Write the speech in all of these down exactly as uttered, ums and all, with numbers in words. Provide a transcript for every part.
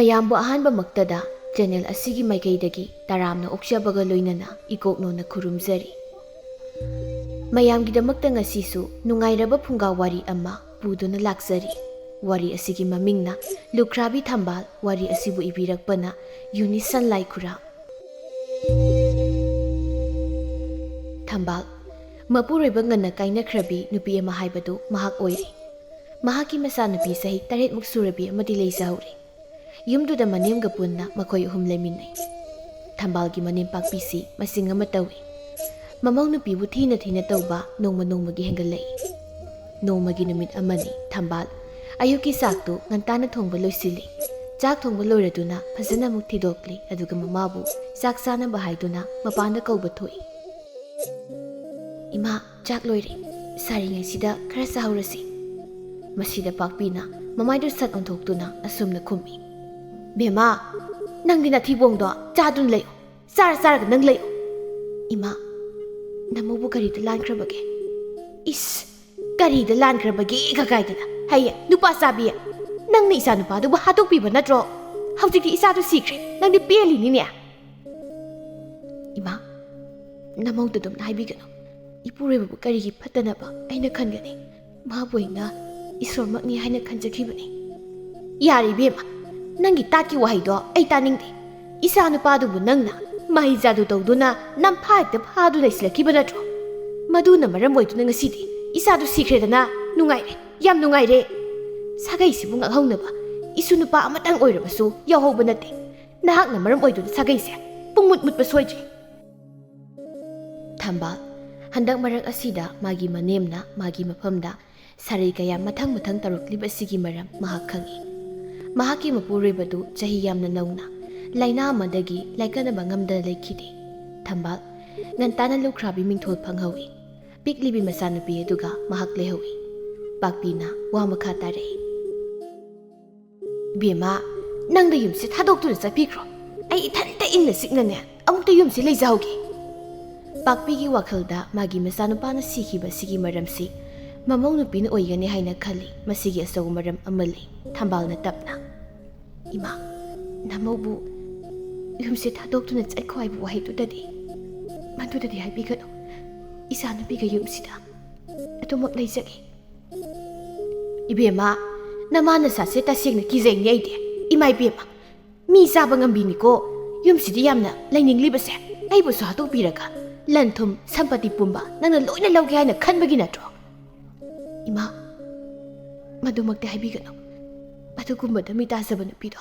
ꯃꯌꯥꯝꯕꯨ ꯑꯍꯥꯟꯕꯃꯛꯇꯗ ꯆꯦꯅꯦꯜ ꯑꯁꯤꯒꯤ ꯃꯥꯏꯀꯩꯗꯒꯤ ꯇꯔꯥꯝꯅ ꯑꯣꯛꯆꯕꯒ ꯂꯣꯏꯅꯅ ꯏꯀꯣꯛꯅꯣꯅ ꯈꯨꯔꯨꯝꯖꯔꯤ꯫ ꯃꯌꯥꯝꯒꯤꯗꯃꯛꯇ ꯉꯁꯤꯁꯨ ꯅꯨꯡꯉꯥꯏꯔꯕ ꯐꯨꯡꯒꯥ ꯋꯥꯔꯤ ꯑꯃ ꯄꯨꯗꯨꯅ ꯂꯥꯛꯆꯔꯤ꯫ ꯋꯥꯔꯤ ꯑꯁꯤꯒꯤ ꯃꯃꯤꯡꯅ ꯂꯨꯈ꯭ꯔꯥꯕꯤ ꯊꯝꯕꯥꯜ꯫ ꯋꯥꯔꯤ ꯑꯁꯤꯕꯨ ꯏꯕꯤꯔꯛꯄꯅ ꯌꯨꯅꯤꯁꯟ ꯂꯥꯏꯈꯨꯔꯥ꯫ ꯊꯝꯕꯥꯜ꯫ ꯃꯄꯨꯔꯣꯏꯕ ꯉꯟꯅ ꯀꯥꯏꯅꯈ꯭ꯔꯕꯤ ꯅꯨꯄꯤ ꯑꯃ ꯍꯥꯏꯕꯗꯨ ꯃꯍꯥꯛ ꯑꯣꯏꯔꯦ꯫ ꯃꯍꯥꯛꯀꯤ ꯃꯆꯥꯅꯨꯄꯤ ꯆꯍꯤ ꯇꯔꯦꯠꯃꯨꯛ ꯁꯨꯔꯕꯤ ꯑꯃꯗꯤ ꯂꯩꯖꯍꯧꯔꯦ꯫ ꯌꯨꯝꯗꯨꯗ ꯃꯅꯦꯝꯒ ꯄꯨꯟꯅ ꯃꯈꯣꯏ ꯑꯍꯨꯝ ꯂꯩꯃꯤꯟꯅꯩ꯫ ꯊꯝꯕꯥꯜꯒꯤ ꯃꯅꯦꯝ ꯄꯥꯛꯄꯤꯁꯤ ꯃꯆꯤꯡ ꯑꯃ ꯇꯧꯏ꯫ ꯃꯃꯧ ꯅꯨꯄꯤꯕꯨ ꯊꯤꯅ ꯊꯤꯅ ꯇꯧꯕ ꯅꯣꯡꯃ ꯅꯣꯡꯃꯒꯤ ꯍꯦꯟꯒꯠꯂꯛꯏ꯫ ꯅꯣꯡꯃꯒꯤ ꯅꯨꯃꯤꯠ ꯑꯃꯅꯤ ꯊꯝꯕꯥꯜ ꯑꯌꯨꯛꯀꯤ ꯆꯥꯛꯇꯨ ꯉꯟꯇꯥꯅ ꯊꯣꯡꯕ ꯂꯣꯏꯁꯤꯜꯂꯤ꯫ ꯆꯥꯛ ꯊꯣꯡꯕ ꯂꯣꯏꯔꯗꯨꯅ ꯐꯖꯅ ꯑꯃꯨꯛ ꯊꯤꯗꯣꯛꯂꯤ, ꯑꯗꯨꯒ ꯃꯃꯥꯕꯨ ꯆꯥꯛ ꯆꯥꯅꯕ ꯍꯥꯏꯗꯨꯅ ꯃꯄꯥꯟꯗ ꯀꯧꯕ ꯊꯣꯛꯏ꯫ "ꯏꯃꯥ, ꯆꯥꯛ ꯂꯣꯏꯔꯦ, ꯁꯥꯔꯤꯉꯩꯁꯤꯗ ꯈꯔ ꯆꯥꯍꯧꯔꯁꯤ꯫" ꯃꯁꯤꯗ ꯄꯥꯛꯄꯤꯅ ꯃꯃꯥꯏꯗꯨ ꯁꯠ ꯑꯣꯟꯊꯣꯛꯇꯨꯅ ꯑꯁꯨꯝꯅ ꯈꯨꯝꯃꯤ, "ꯕꯦꯝꯃ, ꯅꯪꯗꯤ ꯅꯊꯤꯕꯣꯡꯗꯣ ꯆꯥꯗꯨꯅ ꯂꯩꯌꯨ, ꯆꯥꯔ ꯆꯥꯔꯒ ꯅꯪ ꯂꯩꯌꯨ꯫" "ꯏꯃꯥ, ꯅꯃꯧꯕꯨ ꯀꯔꯤꯗ ꯂꯥꯟꯈ꯭ꯔꯕꯒꯦ?" "ꯏꯁ, ꯀꯔꯤꯗ ꯂꯥꯟꯈ꯭ꯔꯕꯒꯦ ꯀꯀꯥꯏꯗꯅ? ꯍꯩꯌꯦ, ꯅꯨꯄꯥ ꯆꯥꯕꯤ, ꯅꯪꯅ ꯏꯆꯥ ꯅꯨꯄꯥꯗꯨꯕꯨ ꯍꯥꯠꯇꯣꯛꯄꯤꯕ ꯅꯠꯇ꯭ꯔꯣ? ꯍꯧꯖꯤꯛꯇꯤ ꯏꯆꯥꯗꯨ ꯁꯤꯈ꯭ꯔꯦ, ꯅꯪꯗꯤ ꯄꯦꯜꯂꯤꯅꯤꯅꯦ꯫" "ꯏꯃꯥ, ꯅꯃꯧꯗ ꯑꯗꯨꯝꯅ ꯍꯥꯏꯕꯤꯒꯅꯨ꯫ ꯏꯄꯨꯔꯣꯏꯕꯕꯨ ꯀꯔꯤꯒꯤ ꯐꯠꯇꯅꯕ ꯑꯩꯅ ꯈꯟꯒꯅꯤ? ꯃꯥꯕꯨ ꯑꯩꯅ ꯏꯁꯣꯔꯃꯛꯅꯤ ꯍꯥꯏꯅ ꯈꯟꯖꯈꯤꯕꯅꯤ꯫" "ꯌꯥꯔꯦ ꯏꯕꯦꯝꯃ, ꯅꯪꯒꯤ ꯇꯥꯠꯀꯤ ꯋꯥꯍꯩꯗꯣ ꯑꯩ ꯇꯥꯅꯤꯡꯗꯦ꯫ ꯏꯆꯥ ꯅꯨꯄꯥꯗꯨꯕꯨ ꯅꯪꯅ ꯃꯍꯩ ꯖꯥꯗꯨ ꯇꯧꯗꯨꯅ ꯅꯝꯐꯥ ꯍꯦꯛꯇ ꯐꯥꯗꯨꯅ ꯂꯩꯁꯤꯜꯂꯛꯈꯤꯕ ꯅꯠꯇ꯭ꯔꯣ? ꯃꯗꯨꯅ ꯃꯔꯝ ꯑꯣꯏꯗꯨꯅ ꯉꯁꯤꯗꯤ ꯏꯆꯥꯗꯨ ꯁꯤꯈ꯭ꯔꯦꯗꯅ꯫ ꯅꯨꯡꯉꯥꯏꯔꯦ, ꯌꯥꯝ ꯅꯨꯡꯉꯥꯏꯔꯦ꯫ ꯁꯥꯒꯩꯁꯤꯕꯨ ꯉꯥꯛꯍꯧꯅꯕ ꯏꯁꯨ ꯅꯨꯄꯥ ꯑꯃꯇꯪ ꯑꯣꯏꯔꯕꯁꯨ ꯌꯥꯎꯍꯧꯕ ꯅꯠꯇꯦ꯫ ꯅꯍꯥꯛꯅ ꯃꯔꯝ ꯑꯣꯏꯗꯨꯅ ꯁꯥꯒꯩꯁꯦ ꯄꯨꯡꯃꯨꯠ ꯃꯨꯠꯄ ꯁꯣꯏꯗ꯭ꯔꯦ꯫" ꯊꯝꯕꯥꯜ꯫ ꯍꯟꯗꯛ ꯃꯔꯛ ꯑꯁꯤꯗ ꯃꯥꯒꯤ ꯃꯅꯦꯝꯅ ꯃꯥꯒꯤ ꯃꯐꯝꯗ ꯁꯥꯔꯩ ꯀꯌꯥ ꯃꯊꯪ ꯃꯊꯪ ꯇꯧꯔꯛꯂꯤꯕ ꯑꯁꯤꯒꯤ ꯃꯔꯝ ꯃꯍꯥꯛ ꯈꯪꯏ꯫ ꯃꯍꯥꯛꯀꯤ ꯃꯄꯨꯔꯣꯏꯕꯗꯨ ꯆꯍꯤ ꯌꯥꯝꯅ ꯅꯧꯅ ꯂꯥꯏꯅꯥ ꯑꯃꯗꯒꯤ ꯂꯥꯏꯀꯠꯅꯕ ꯉꯝꯗꯅ ꯂꯩꯈꯤꯗꯦ꯫ ꯊꯝꯕꯥꯜ ꯉꯟꯇꯥꯅ ꯂꯨꯈ꯭ꯔꯥꯕꯤ ꯃꯤꯡꯊꯣꯜ ꯐꯪꯍꯧꯏ꯫ ꯄꯤꯛꯂꯤꯕꯤ ꯃꯆꯥꯅꯨꯄꯤ ꯑꯗꯨꯒ ꯃꯍꯥꯛ ꯂꯩꯍꯧꯏ꯫ ꯄꯥꯛꯄꯤꯅ ꯋꯥ ꯃꯈꯥ ꯇꯥꯔꯛꯏ꯫ "ꯏꯕꯦꯝꯃ, ꯅꯪꯗ ꯌꯨꯝꯁꯦ ꯊꯥꯗꯣꯛꯇꯨꯅ ꯆꯠꯄꯤꯈ꯭ꯔꯣ꯫ ꯑꯩ ꯏꯊꯟꯇ ꯏꯪꯅ ꯆꯤꯛꯅꯅꯦ ꯑꯃꯨꯛꯇ ꯌꯨꯝꯁꯦ ꯂꯩꯖꯍꯧꯒꯦ꯫" ꯄꯥꯛꯄꯤꯒꯤ ꯋꯥꯈꯜꯗ ꯃꯥꯒꯤ ꯃꯆꯥꯅꯨꯄꯥꯅ ꯁꯤꯈꯤꯕ ꯑꯁꯤꯒꯤ ꯃꯔꯝꯁꯤ ꯃꯃꯧ ꯅꯨꯄꯤꯅ ꯑꯣꯏꯒꯅꯤ ꯍꯥꯏꯅ ꯈꯜꯂꯤ꯫ ꯃꯁꯤꯒꯤ ꯑꯆꯧꯕ ꯃꯔꯝ ꯑꯃ ꯂꯩ꯫ ꯊꯝꯕꯥꯜꯅ ꯇꯞꯅ, ꯏꯃꯥ, ꯅꯃꯧꯕꯨ ꯌꯨꯝꯁꯦ ꯊꯥꯗꯣꯛꯇꯨꯅ ꯆꯠꯈꯣ ꯍꯥꯏꯕ ꯋꯥꯍꯩꯗꯨꯗꯗꯤ, ꯃꯗꯨꯗꯗꯤ ꯍꯥꯏꯕꯤꯒꯅꯨ꯫ ꯏꯆꯥꯅꯨꯄꯤꯒ ꯌꯨꯝꯁꯤꯗ ꯑꯗꯨꯃꯛ ꯂꯩꯖꯒꯦ꯫ ꯏꯕꯦꯝꯃ, ꯅꯃꯥ ꯅꯆꯥꯁꯦ ꯇꯁꯦꯡꯅ ꯀꯤꯖꯩꯅꯦ ꯑꯩꯗꯤ꯫ ꯏꯃꯥ ꯏꯕꯦꯝꯃ, ꯃꯤ ꯆꯥꯕ ꯉꯝꯕꯤꯅꯤꯀꯣ ꯌꯨꯝꯁꯤꯗ ꯌꯥꯝꯅ ꯂꯩꯅꯤꯡꯂꯤꯕꯁꯦ꯫ ꯑꯩꯕꯨꯁꯨ ꯍꯥꯠꯇꯣꯛꯄꯤꯔꯒ ꯂꯟ ꯊꯨꯝ ꯁꯝꯄꯇꯤ ꯄꯨꯝꯕ ꯅꯪꯅ ꯂꯣꯏꯅ ꯂꯧꯒꯦ ꯍꯥꯏꯅ ꯈꯟꯕꯒꯤ ꯅꯠꯇ꯭ꯔꯣ? ꯏꯃꯥ, ꯃꯗꯨꯃꯛꯇꯤ ꯍꯥꯏꯕꯤꯒꯅꯨ꯫ ꯑꯗꯨꯒꯨꯝꯕꯗ ꯃꯤ ꯇꯥꯖꯕ ꯅꯨꯄꯤꯗꯣ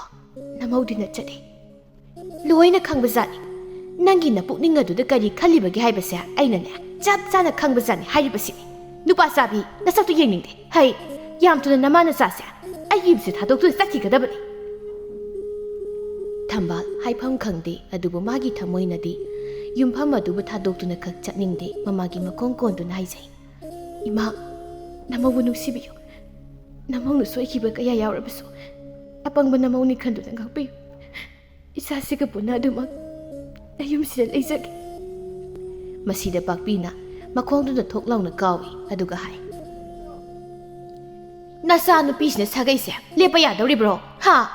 ꯅꯃꯧꯗꯤ ꯅꯠꯆꯗꯦ꯫ ꯂꯣꯏꯅ ꯈꯪꯕꯖꯥꯠꯅꯤ꯫ ꯅꯪꯒꯤ ꯅꯄꯨꯛꯅꯤꯡ ꯑꯗꯨꯗ ꯀꯔꯤ ꯈꯜꯂꯤꯕꯒꯦ ꯍꯥꯏꯕꯁꯦ ꯑꯩꯅꯅꯦ ꯆꯞ ꯆꯥꯅ ꯈꯪꯕꯖꯥꯠꯅꯤ ꯍꯥꯏꯔꯤꯕꯁꯤꯅꯤ꯫ ꯅꯨꯄꯥ ꯆꯥꯕꯤ, ꯅꯁꯛꯇꯨ ꯌꯦꯡꯅꯤꯡꯗꯦ꯫ ꯍꯩ, ꯌꯥꯝ ꯊꯨꯅ ꯅꯃꯥ ꯅꯆꯥꯁꯦ ꯑꯩꯒꯤ ꯌꯨꯝꯁꯦ ꯊꯥꯗꯣꯛꯇꯨꯅ ꯆꯠꯈꯤꯒꯗꯕꯅꯤ꯫ ꯊꯝꯕꯥꯜ ꯍꯥꯏꯐꯝ ꯈꯪꯗꯦ, ꯑꯗꯨꯕꯨ ꯃꯥꯒꯤ ꯊꯃꯣꯏꯅꯗꯤ ꯌꯨꯝꯐꯝ ꯑꯗꯨꯕꯨ ꯊꯥꯗꯣꯛꯇꯨꯅ ꯈꯛ ꯆꯠꯅꯤꯡꯗꯦ꯫ ꯃꯃꯥꯒꯤ ꯃꯈꯣꯡ ꯀꯣꯟꯗꯨꯅ ꯍꯥꯏꯖꯩ, "ꯏꯃꯥ, ꯅꯃꯧꯕꯨ ꯅꯨꯡꯁꯤꯕꯤꯌꯨ꯫ ꯅꯃꯧꯅ ꯁꯣꯏꯈꯤꯕ ꯀꯌꯥ ꯌꯥꯎꯔꯕꯁꯨ, ꯑꯄꯪꯕ ꯅꯃꯧꯅꯤ ꯈꯟꯗꯨꯅ ꯉꯥꯛꯄꯤꯌꯨ꯫ ꯏꯆꯥꯁꯤꯒ ꯄꯨꯟꯅ ꯑꯗꯨꯃꯛ ꯅꯌꯨꯝꯁꯤꯗ ꯂꯩꯖꯒꯦ꯫" ꯃꯁꯤꯗ ꯄꯥꯛꯄꯤꯅ ꯃꯈꯣꯡꯗꯨꯗ ꯊꯣꯛ ꯂꯥꯎꯅ ꯀꯥꯎꯏ, ꯑꯗꯨꯒ ꯍꯥꯏ, "ꯅꯆꯥ ꯅꯨꯄꯤꯁꯤꯅ ꯁꯥꯒꯩꯁꯦ ꯂꯦꯞꯄ ꯌꯥꯗꯧꯔꯤꯕ꯭ꯔꯣ? ꯍꯥ?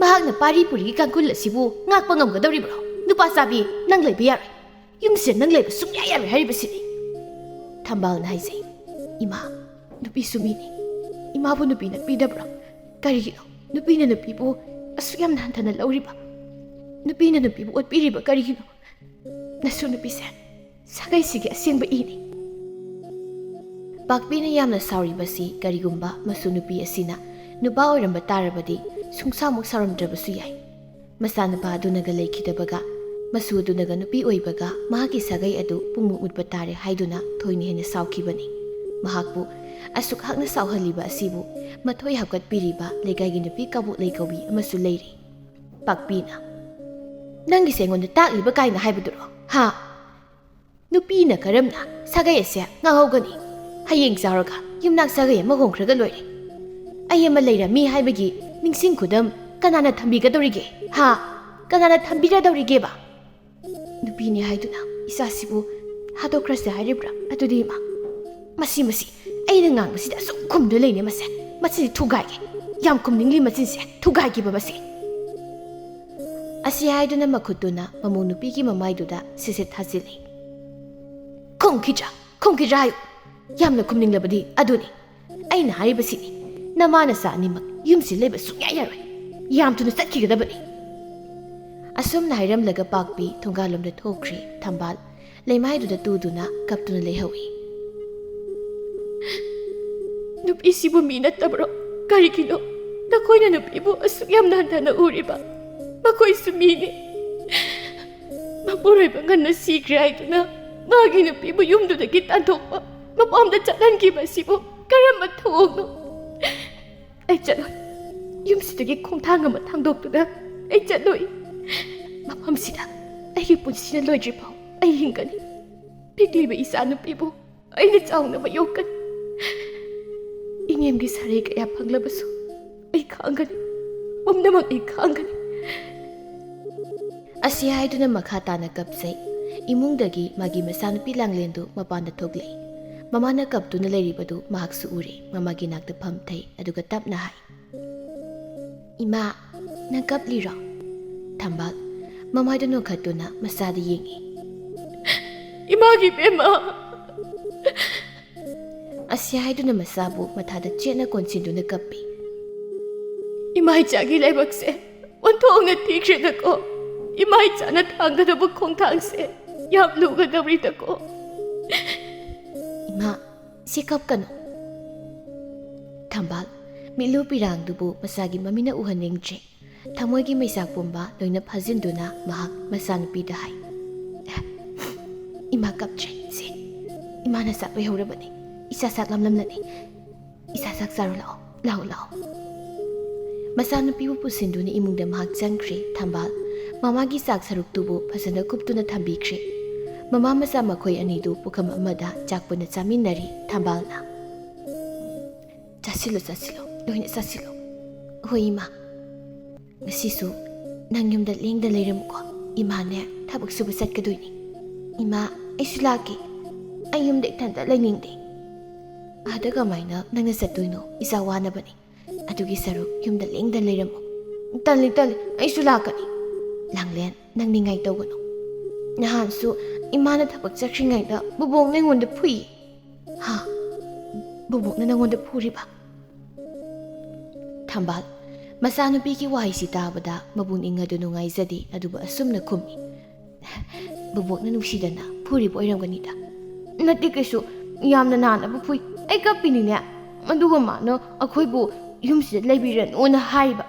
ꯃꯍꯥꯛꯅ ꯄꯥꯔꯤ ꯄꯨꯔꯤꯒꯤ ꯀꯥꯡꯈꯨꯜ ꯑꯁꯤꯕꯨ ꯉꯥꯛꯄ ꯉꯝꯒꯗꯧꯔꯤꯕ꯭ꯔꯣ? ꯅꯨꯄꯥ ꯆꯥꯕꯤ, ꯅꯪ ꯂꯩꯕ ꯌꯥꯔꯣꯏ꯫ ꯌꯨꯝꯁꯤꯗ ꯅꯪ ꯂꯩꯕ ꯁꯨꯡꯌꯥ ꯌꯥꯔꯣꯏ ꯍꯥꯏꯔꯤꯕꯁꯤꯅꯤ꯫" ꯊꯝꯕꯥꯜꯅ ꯍꯥꯏꯖꯩ, "ꯏꯃꯥ, ꯅꯨꯄꯤꯁꯨ ꯃꯤꯅꯤ꯫ ꯏꯃꯥꯕꯨ ꯅꯨꯄꯤꯅ ꯄꯤꯗꯕ꯭ꯔꯣ? ꯀꯔꯤꯒꯤꯅꯣ ꯅꯨꯄꯤꯅ ꯅꯨꯄꯤꯕꯨ ꯑꯁꯨꯛ ꯌꯥꯝꯅ ꯍꯟꯊꯅ ꯂꯧꯔꯤꯕ? ꯅꯨꯄꯤꯅ ꯅꯨꯄꯤꯕꯨ ꯑꯣꯠꯄꯤꯔꯤꯕ ꯀꯔꯤꯒꯤꯅꯣ? ꯅꯁꯨ ꯅꯨꯄꯤꯁꯦ ꯁꯥꯒꯩꯁꯤꯒꯤ ꯑꯁꯦꯡꯕ ꯏꯅꯤ꯫" ꯄꯥꯛꯄꯤꯅ ꯌꯥꯝꯅ ꯁꯥꯎꯔꯤꯕꯁꯤ ꯀꯔꯤꯒꯨꯝꯕ ꯃꯁꯨ ꯅꯨꯄꯤ ꯑꯁꯤꯅ ꯅꯨꯄꯥ ꯑꯣꯏꯔꯝꯕ ꯇꯥꯔꯕꯗꯤ ꯁꯨꯡꯁꯥꯃꯨꯛ ꯁꯥꯎꯔꯝꯗ꯭ꯔꯕꯁꯨ ꯌꯥꯏ꯫ ꯃꯆꯥꯅꯨꯄꯥ ꯑꯗꯨꯅꯒ ꯂꯩꯈꯤꯗꯕꯒ, ꯃꯁꯨ ꯑꯗꯨꯅꯒ ꯅꯨꯄꯤ ꯑꯣꯏꯕꯒ ꯃꯍꯥꯛꯀꯤ ꯁꯥꯒꯩ ꯑꯗꯨ ꯄꯨꯡꯃꯨꯠ ꯃꯨꯠꯄ ꯇꯥꯔꯦ ꯍꯥꯏꯗꯨꯅ ꯊꯣꯏꯅ ꯍꯦꯟꯅ ꯁꯥꯎꯈꯤꯕꯅꯤ꯫ ꯃꯍꯥꯛꯄꯨ ꯑꯁꯨꯛ ꯍꯛꯅ ꯁꯥꯎꯍꯜꯂꯤꯕ ꯑꯁꯤꯕꯨ ꯃꯊꯣꯏ ꯍꯥꯞꯀꯠꯄꯤꯔꯤꯕ ꯂꯩꯀꯥꯏꯒꯤ ꯅꯨꯄꯤ ꯀꯕꯣꯛ ꯂꯩꯀꯧꯕꯤ ꯑꯃꯁꯨ ꯂꯩꯔꯤ꯫ ꯄꯥꯛꯄꯤꯅ, "ꯅꯪꯒꯤꯁꯦ ꯑꯩꯉꯣꯟꯗ ꯇꯥꯛꯂꯤꯕ ꯀꯥꯏꯅ ꯍꯥꯏꯕꯗꯨꯔꯣ? ꯍꯥ? ꯅꯨꯄꯤꯅ ꯀꯔꯝꯅ ꯁꯥꯒꯩ ꯑꯁꯦ ꯉꯥꯡꯍꯧꯒꯅꯤ? ꯍꯌꯦꯡ ꯆꯥꯎꯔꯒ ꯌꯨꯝꯅꯥꯛ ꯁꯥꯒꯩ ꯑꯃ ꯍꯣꯡꯈ꯭ꯔꯒ ꯂꯣꯏꯔꯦ꯫ ꯑꯩ ꯑꯃ ꯂꯩꯔꯝꯃꯤ ꯍꯥꯏꯕꯒꯤ ꯅꯤꯡꯁꯤꯡ ꯈꯨꯗꯝ ꯀꯅꯥꯅ ꯊꯝꯕꯤꯒꯗꯧꯔꯤꯒꯦ? ꯍꯥ? ꯀꯅꯥꯅ ꯊꯝꯕꯤꯔꯗꯧꯔꯤꯒꯦꯕ? ꯅꯨꯄꯤꯅꯤ ꯍꯥꯏꯗꯨꯅ ꯏꯆꯥꯁꯤꯕꯨ ꯍꯥꯠꯇꯣꯛꯈ꯭ꯔꯁꯦ ꯍꯥꯏꯔꯤꯕ꯭ꯔꯥ? ꯑꯗꯨꯗꯤ ꯏꯃꯥ, ꯃꯁꯤ, ꯃꯁꯤ, ꯑꯩꯅ ꯉꯥꯡꯕꯁꯤꯗ ꯑꯁꯨꯛ ꯈꯨꯝꯗꯨꯅ ꯂꯩꯅꯦ ꯃꯁꯦ꯫ ꯃꯁꯤꯗꯤ ꯊꯨꯒꯥꯏꯒꯦ꯫ ꯌꯥꯝ ꯈꯨꯝꯅꯤꯡꯂꯤ ꯃꯆꯤꯟꯁꯦ, ꯊꯨꯒꯥꯏꯈꯤꯕ ꯃꯁꯦ꯫ ꯑꯁꯤ ꯍꯥꯏꯗꯨꯅ ꯃꯈꯨꯠꯇꯨꯅ ꯃꯃꯧ ꯅꯨꯄꯤꯒꯤ ꯃꯃꯥꯏꯗꯨꯗ ꯁꯤꯁꯤꯠ ꯊꯥꯖꯤꯜꯂꯤ꯫ "ꯈꯨꯝꯈꯤꯗ꯭ꯔꯥ? ꯈꯨꯝꯈꯤꯗ꯭ꯔꯥ ꯍꯥꯏꯌꯨ꯫ ꯌꯥꯝꯅ ꯈꯨꯝꯅꯤꯡꯂꯕꯗꯤ ꯑꯗꯨꯅꯤ꯫ ꯑꯩꯅ ꯍꯥꯏꯔꯤꯕꯁꯤꯅꯤ, ꯅꯃꯥ ꯅꯆꯥ ꯑꯅꯤꯃꯛ ꯌꯨꯝꯁꯤ ꯂꯩꯕ ꯁꯨꯡꯌꯥ ꯌꯥꯔꯣꯏ꯫ ꯌꯥꯝ ꯊꯨꯅ ꯆꯠꯈꯤꯒꯗꯕꯅꯤ꯫" ꯑꯁꯨꯝꯅ ꯍꯥꯏꯔꯝꯂꯒ ꯄꯥꯛꯄꯤ ꯊꯣꯡꯒꯥꯜꯂꯣꯝꯗ ꯊꯣꯛꯈ꯭ꯔꯤ꯫ ꯊꯝꯕꯥꯜ ꯂꯩꯃꯥꯏꯗꯨꯗ ꯇꯨꯗꯨꯅ ꯀꯞꯇꯨꯅ ꯂꯩꯍꯧꯏ꯫ "ꯅꯨꯄꯤꯁꯤꯕꯨ ꯃꯤ ꯅꯠꯇꯕ꯭ꯔꯣ? ꯀꯔꯤꯒꯤꯅꯣ ꯅꯈꯣꯏꯅ ꯅꯨꯄꯤꯕꯨ ꯑꯁꯨꯛ ꯌꯥꯝꯅ ꯍꯟꯊꯅ ꯎꯔꯤꯕ? ꯃꯈꯣꯏꯁꯨ ꯃꯤꯅꯤ꯫ ꯃꯄꯨꯔꯣꯏꯕ ꯉꯟꯅ ꯁꯤꯈ꯭ꯔꯦ ꯍꯥꯏꯗꯨꯅ ꯃꯥꯒꯤ ꯅꯨꯄꯤꯕꯨ ꯌꯨꯝꯗꯨꯗꯒꯤ ꯇꯥꯟꯊꯣꯛꯄ, ꯃꯄꯥꯝꯗ ꯆꯠꯍꯟꯈꯤꯕ ꯑꯁꯤꯕꯨ ꯀꯔꯝꯕ ꯊꯧꯑꯣꯡꯅꯣ? ꯑꯩ ꯆꯠꯂꯣꯏ꯫ ꯌꯨꯝꯁꯤꯗꯒꯤ ꯈꯣꯡꯊꯥꯡ ꯑꯃ ꯊꯥꯡꯗꯣꯛꯇꯨꯅ ꯑꯩ ꯆꯠꯂꯣꯏ꯫ ꯃꯐꯝꯁꯤꯗ ꯑꯩꯒꯤ ꯄꯨꯟꯁꯤꯅ ꯂꯣꯏꯗ꯭ꯔꯤꯐꯥꯎ ꯑꯩ ꯍꯤꯡꯒꯅꯤ꯫ ꯄꯤꯛꯂꯤꯕ ꯏꯆꯥꯅꯨꯄꯤꯕꯨ ꯑꯩꯅ ꯆꯥꯎꯅꯕ ꯌꯣꯛꯀꯅꯤ꯫ ꯏꯅꯦꯝꯒꯤ ꯁꯔꯩ ꯀꯌꯥ ꯐꯪꯂꯕꯁꯨ ꯑꯩ ꯈꯥꯡꯒꯅꯤ꯫ ꯄꯨꯝꯅꯃꯛ ꯑꯩ ꯈꯥꯡꯒꯅꯤ꯫" ꯑꯁꯤ ꯍꯥꯏꯗꯨꯅ ꯃꯈꯥ ꯇꯥꯅ ꯀꯞꯆꯩ꯫ ꯏꯃꯨꯡꯗꯒꯤ ꯃꯥꯒꯤ ꯃꯆꯥꯅꯨꯄꯤ ꯂꯥꯡꯂꯦꯟꯗꯨ ꯃꯄꯥꯟꯗ ꯊꯣꯛꯂꯛꯏ꯫ ꯃꯃꯥꯅ ꯀꯞꯇꯨꯅ ꯂꯩꯔꯤꯕꯗꯨ ꯃꯍꯥꯛꯁꯨ ꯎꯔꯦ꯫ ꯃꯃꯥꯒꯤ ꯅꯥꯛꯇ ꯐꯝꯊꯩ, ꯑꯗꯨꯒ ꯇꯞꯅ ꯍꯥꯏ, "ꯏꯃꯥ, ꯅꯪ ꯀꯞꯂꯤꯔꯣ?" ꯊꯝꯕꯥꯜ ꯃꯃꯥꯏꯗꯨ ꯅꯣꯛꯈꯠꯇꯨꯅ ꯃꯆꯥꯗ ꯌꯦꯡꯏ꯫ "ꯏꯃꯥꯒꯤ ꯏꯕꯦꯝꯃ!" ꯑꯁꯤ ꯍꯥꯏꯗꯨꯅ ꯃꯆꯥꯕꯨ ꯃꯊꯥꯗ ꯆꯦꯠꯅ ꯀꯣꯟꯁꯤꯟꯗꯨꯅ ꯀꯞꯄꯤ꯫ "ꯏꯃꯥ ꯏꯆꯥꯒꯤ ꯂꯥꯏꯕꯛꯁꯦ ꯑꯣꯟꯊꯣꯛꯅ ꯊꯤꯈ꯭ꯔꯦꯗꯀꯣ꯫ ꯏꯃꯥ ꯏꯆꯥꯅ ꯊꯥꯡꯒꯗꯕ ꯈꯣꯡꯊꯥꯡꯁꯦ ꯌꯥꯝ ꯂꯨꯒꯗꯧꯔꯤꯗꯀꯣ꯫" "ꯏꯃꯥ, ꯁꯤ ꯀꯞꯀꯅꯨ꯫" ꯊꯝꯕꯥꯜ ꯃꯤꯠꯂꯨ ꯄꯤꯔꯥꯡꯗꯨꯕꯨ ꯃꯆꯥꯒꯤ ꯃꯃꯤꯅ ꯎꯍꯟꯅꯤꯡꯗ꯭ꯔꯦ꯫ ꯊꯃꯣꯏꯒꯤ ꯃꯩꯆꯥꯛ ꯄꯨꯝꯕ ꯂꯣꯏꯅ ꯐꯥꯖꯤꯟꯗꯨꯅ ꯃꯍꯥꯛ ꯃꯆꯥꯅꯨꯄꯤꯗ ꯍꯥꯏ, "ꯏꯃꯥ ꯀꯞꯇ꯭ꯔꯦ, ꯁꯦ, ꯏꯃꯥꯅ ꯆꯥꯛ ꯂꯣꯏꯍꯧꯔꯕꯅꯤ꯫ ꯏꯆꯥ ꯆꯥꯛ ꯂꯥꯝꯂꯝꯂꯅꯤ꯫ ꯏꯆꯥ ꯆꯥꯛ ꯆꯥꯔꯣ, ꯂꯥꯛꯑꯣ, ꯂꯥꯛꯑꯣ, ꯂꯥꯛꯑꯣ꯫" ꯃꯆꯥꯅꯨꯄꯤꯕꯨ ꯄꯨꯁꯤꯟꯗꯨꯅ ꯏꯃꯨꯡꯗ ꯃꯍꯥꯛ ꯆꯪꯈ꯭ꯔꯦ꯫ ꯊꯝꯕꯥꯜ ꯃꯃꯥꯒꯤ ꯆꯥꯛ ꯁꯔꯨꯛꯇꯨꯕꯨ ꯐꯖꯅ ꯀꯨꯞꯇꯨꯅ ꯊꯝꯕꯤꯈ꯭ꯔꯦ꯫ ꯃꯃꯥ ꯃꯆꯥ ꯃꯈꯣꯏ ꯑꯅꯤꯗꯨ ꯄꯨꯈꯝ ꯑꯃꯗ ꯆꯥꯛ ꯄꯨꯟꯅ ꯆꯥꯃꯤꯟꯅꯔꯤ꯫ ꯊꯝꯕꯥꯜꯅ, "ꯆꯥꯁꯤꯜꯂꯨ, ꯆꯥꯁꯤꯜꯂꯨ, ꯂꯣꯏꯅ ꯆꯥꯁꯤꯜꯂꯨ꯫" "ꯍꯣꯏ, ꯏꯃꯥ꯫ ꯉꯁꯤꯁꯨ ꯅꯪ ꯌꯨꯝꯗ ꯂꯦꯡꯗ ꯂꯩꯔꯝꯃꯨꯀꯣ꯫ ꯏꯃꯥꯅꯦ ꯊꯕꯛ ꯁꯨꯕ ꯆꯠꯀꯗꯣꯏꯅꯤ꯫ ꯏꯃꯥ, ꯑꯩꯁꯨ ꯂꯥꯛꯀꯦ꯫ ꯑꯩ ꯌꯨꯝꯗ ꯏꯊꯟꯇ ꯂꯩꯅꯤꯡꯗꯦ꯫" "ꯑꯥꯗ ꯀꯃꯥꯏꯅ ꯅꯪꯅ ꯆꯠꯇꯣꯏꯅꯣ? ꯏꯆꯥ ꯋꯥꯅꯕꯅꯤ꯫ ꯑꯗꯨꯒꯤ ꯁꯔꯨꯛ ꯌꯨꯝꯗ ꯂꯦꯡꯗꯅ ꯂꯩꯔꯝꯃꯣ꯫ "ꯇꯜꯂꯤ, ꯇꯜꯂꯤ, ꯑꯩꯁꯨ ꯂꯥꯛꯀꯅꯤ꯫" "ꯂꯥꯡꯂꯦꯟ, ꯅꯪ ꯅꯤꯡꯉꯥꯏ ꯇꯧꯒꯅꯨ꯫ ꯅꯍꯥꯟꯁꯨ ꯏꯃꯥꯅ ꯊꯕꯛ ꯆꯠꯈ꯭ꯔꯤꯉꯩꯗ ꯕꯨꯕꯣꯛꯅ ꯑꯩꯉꯣꯟꯗ ꯐꯨꯏ꯫" "ꯍꯥ? ꯕꯨꯕꯣꯛꯅ ꯅꯪꯉꯣꯟꯗ ꯐꯨꯔꯤꯕ?" ꯊꯝꯕꯥꯜ, ꯃꯆꯥꯅꯨꯄꯤꯒꯤ ꯋꯥꯍꯩꯁꯤ ꯇꯥꯕꯗ ꯃꯕꯨꯛꯅꯤꯡ ꯑꯗꯨ ꯅꯨꯡꯉꯥꯏꯖꯗꯦ, ꯑꯗꯨꯕꯨ ꯑꯁꯨꯝꯅ ꯈꯨꯝꯃꯤ, "ꯕꯨꯕꯣꯛꯅ ꯅꯨꯡꯁꯤꯗꯅ ꯐꯨꯔꯤꯕ ꯑꯣꯏꯔꯝꯒꯅꯤꯗ꯫" "ꯅꯠꯇꯦ, ꯀꯩꯁꯨ ꯌꯥꯝꯅ ꯅꯥꯅꯕ ꯐꯨꯏ꯫ ꯑꯩ ꯀꯞꯄꯤꯅꯤꯅꯦ꯫ ꯑꯗꯨꯒ ꯃꯥꯅ ꯑꯩꯈꯣꯏꯕꯨ ꯌꯨꯝꯁꯤꯗ ꯂꯩꯕꯤꯔꯅꯨꯅ ꯍꯥꯏꯕ꯫"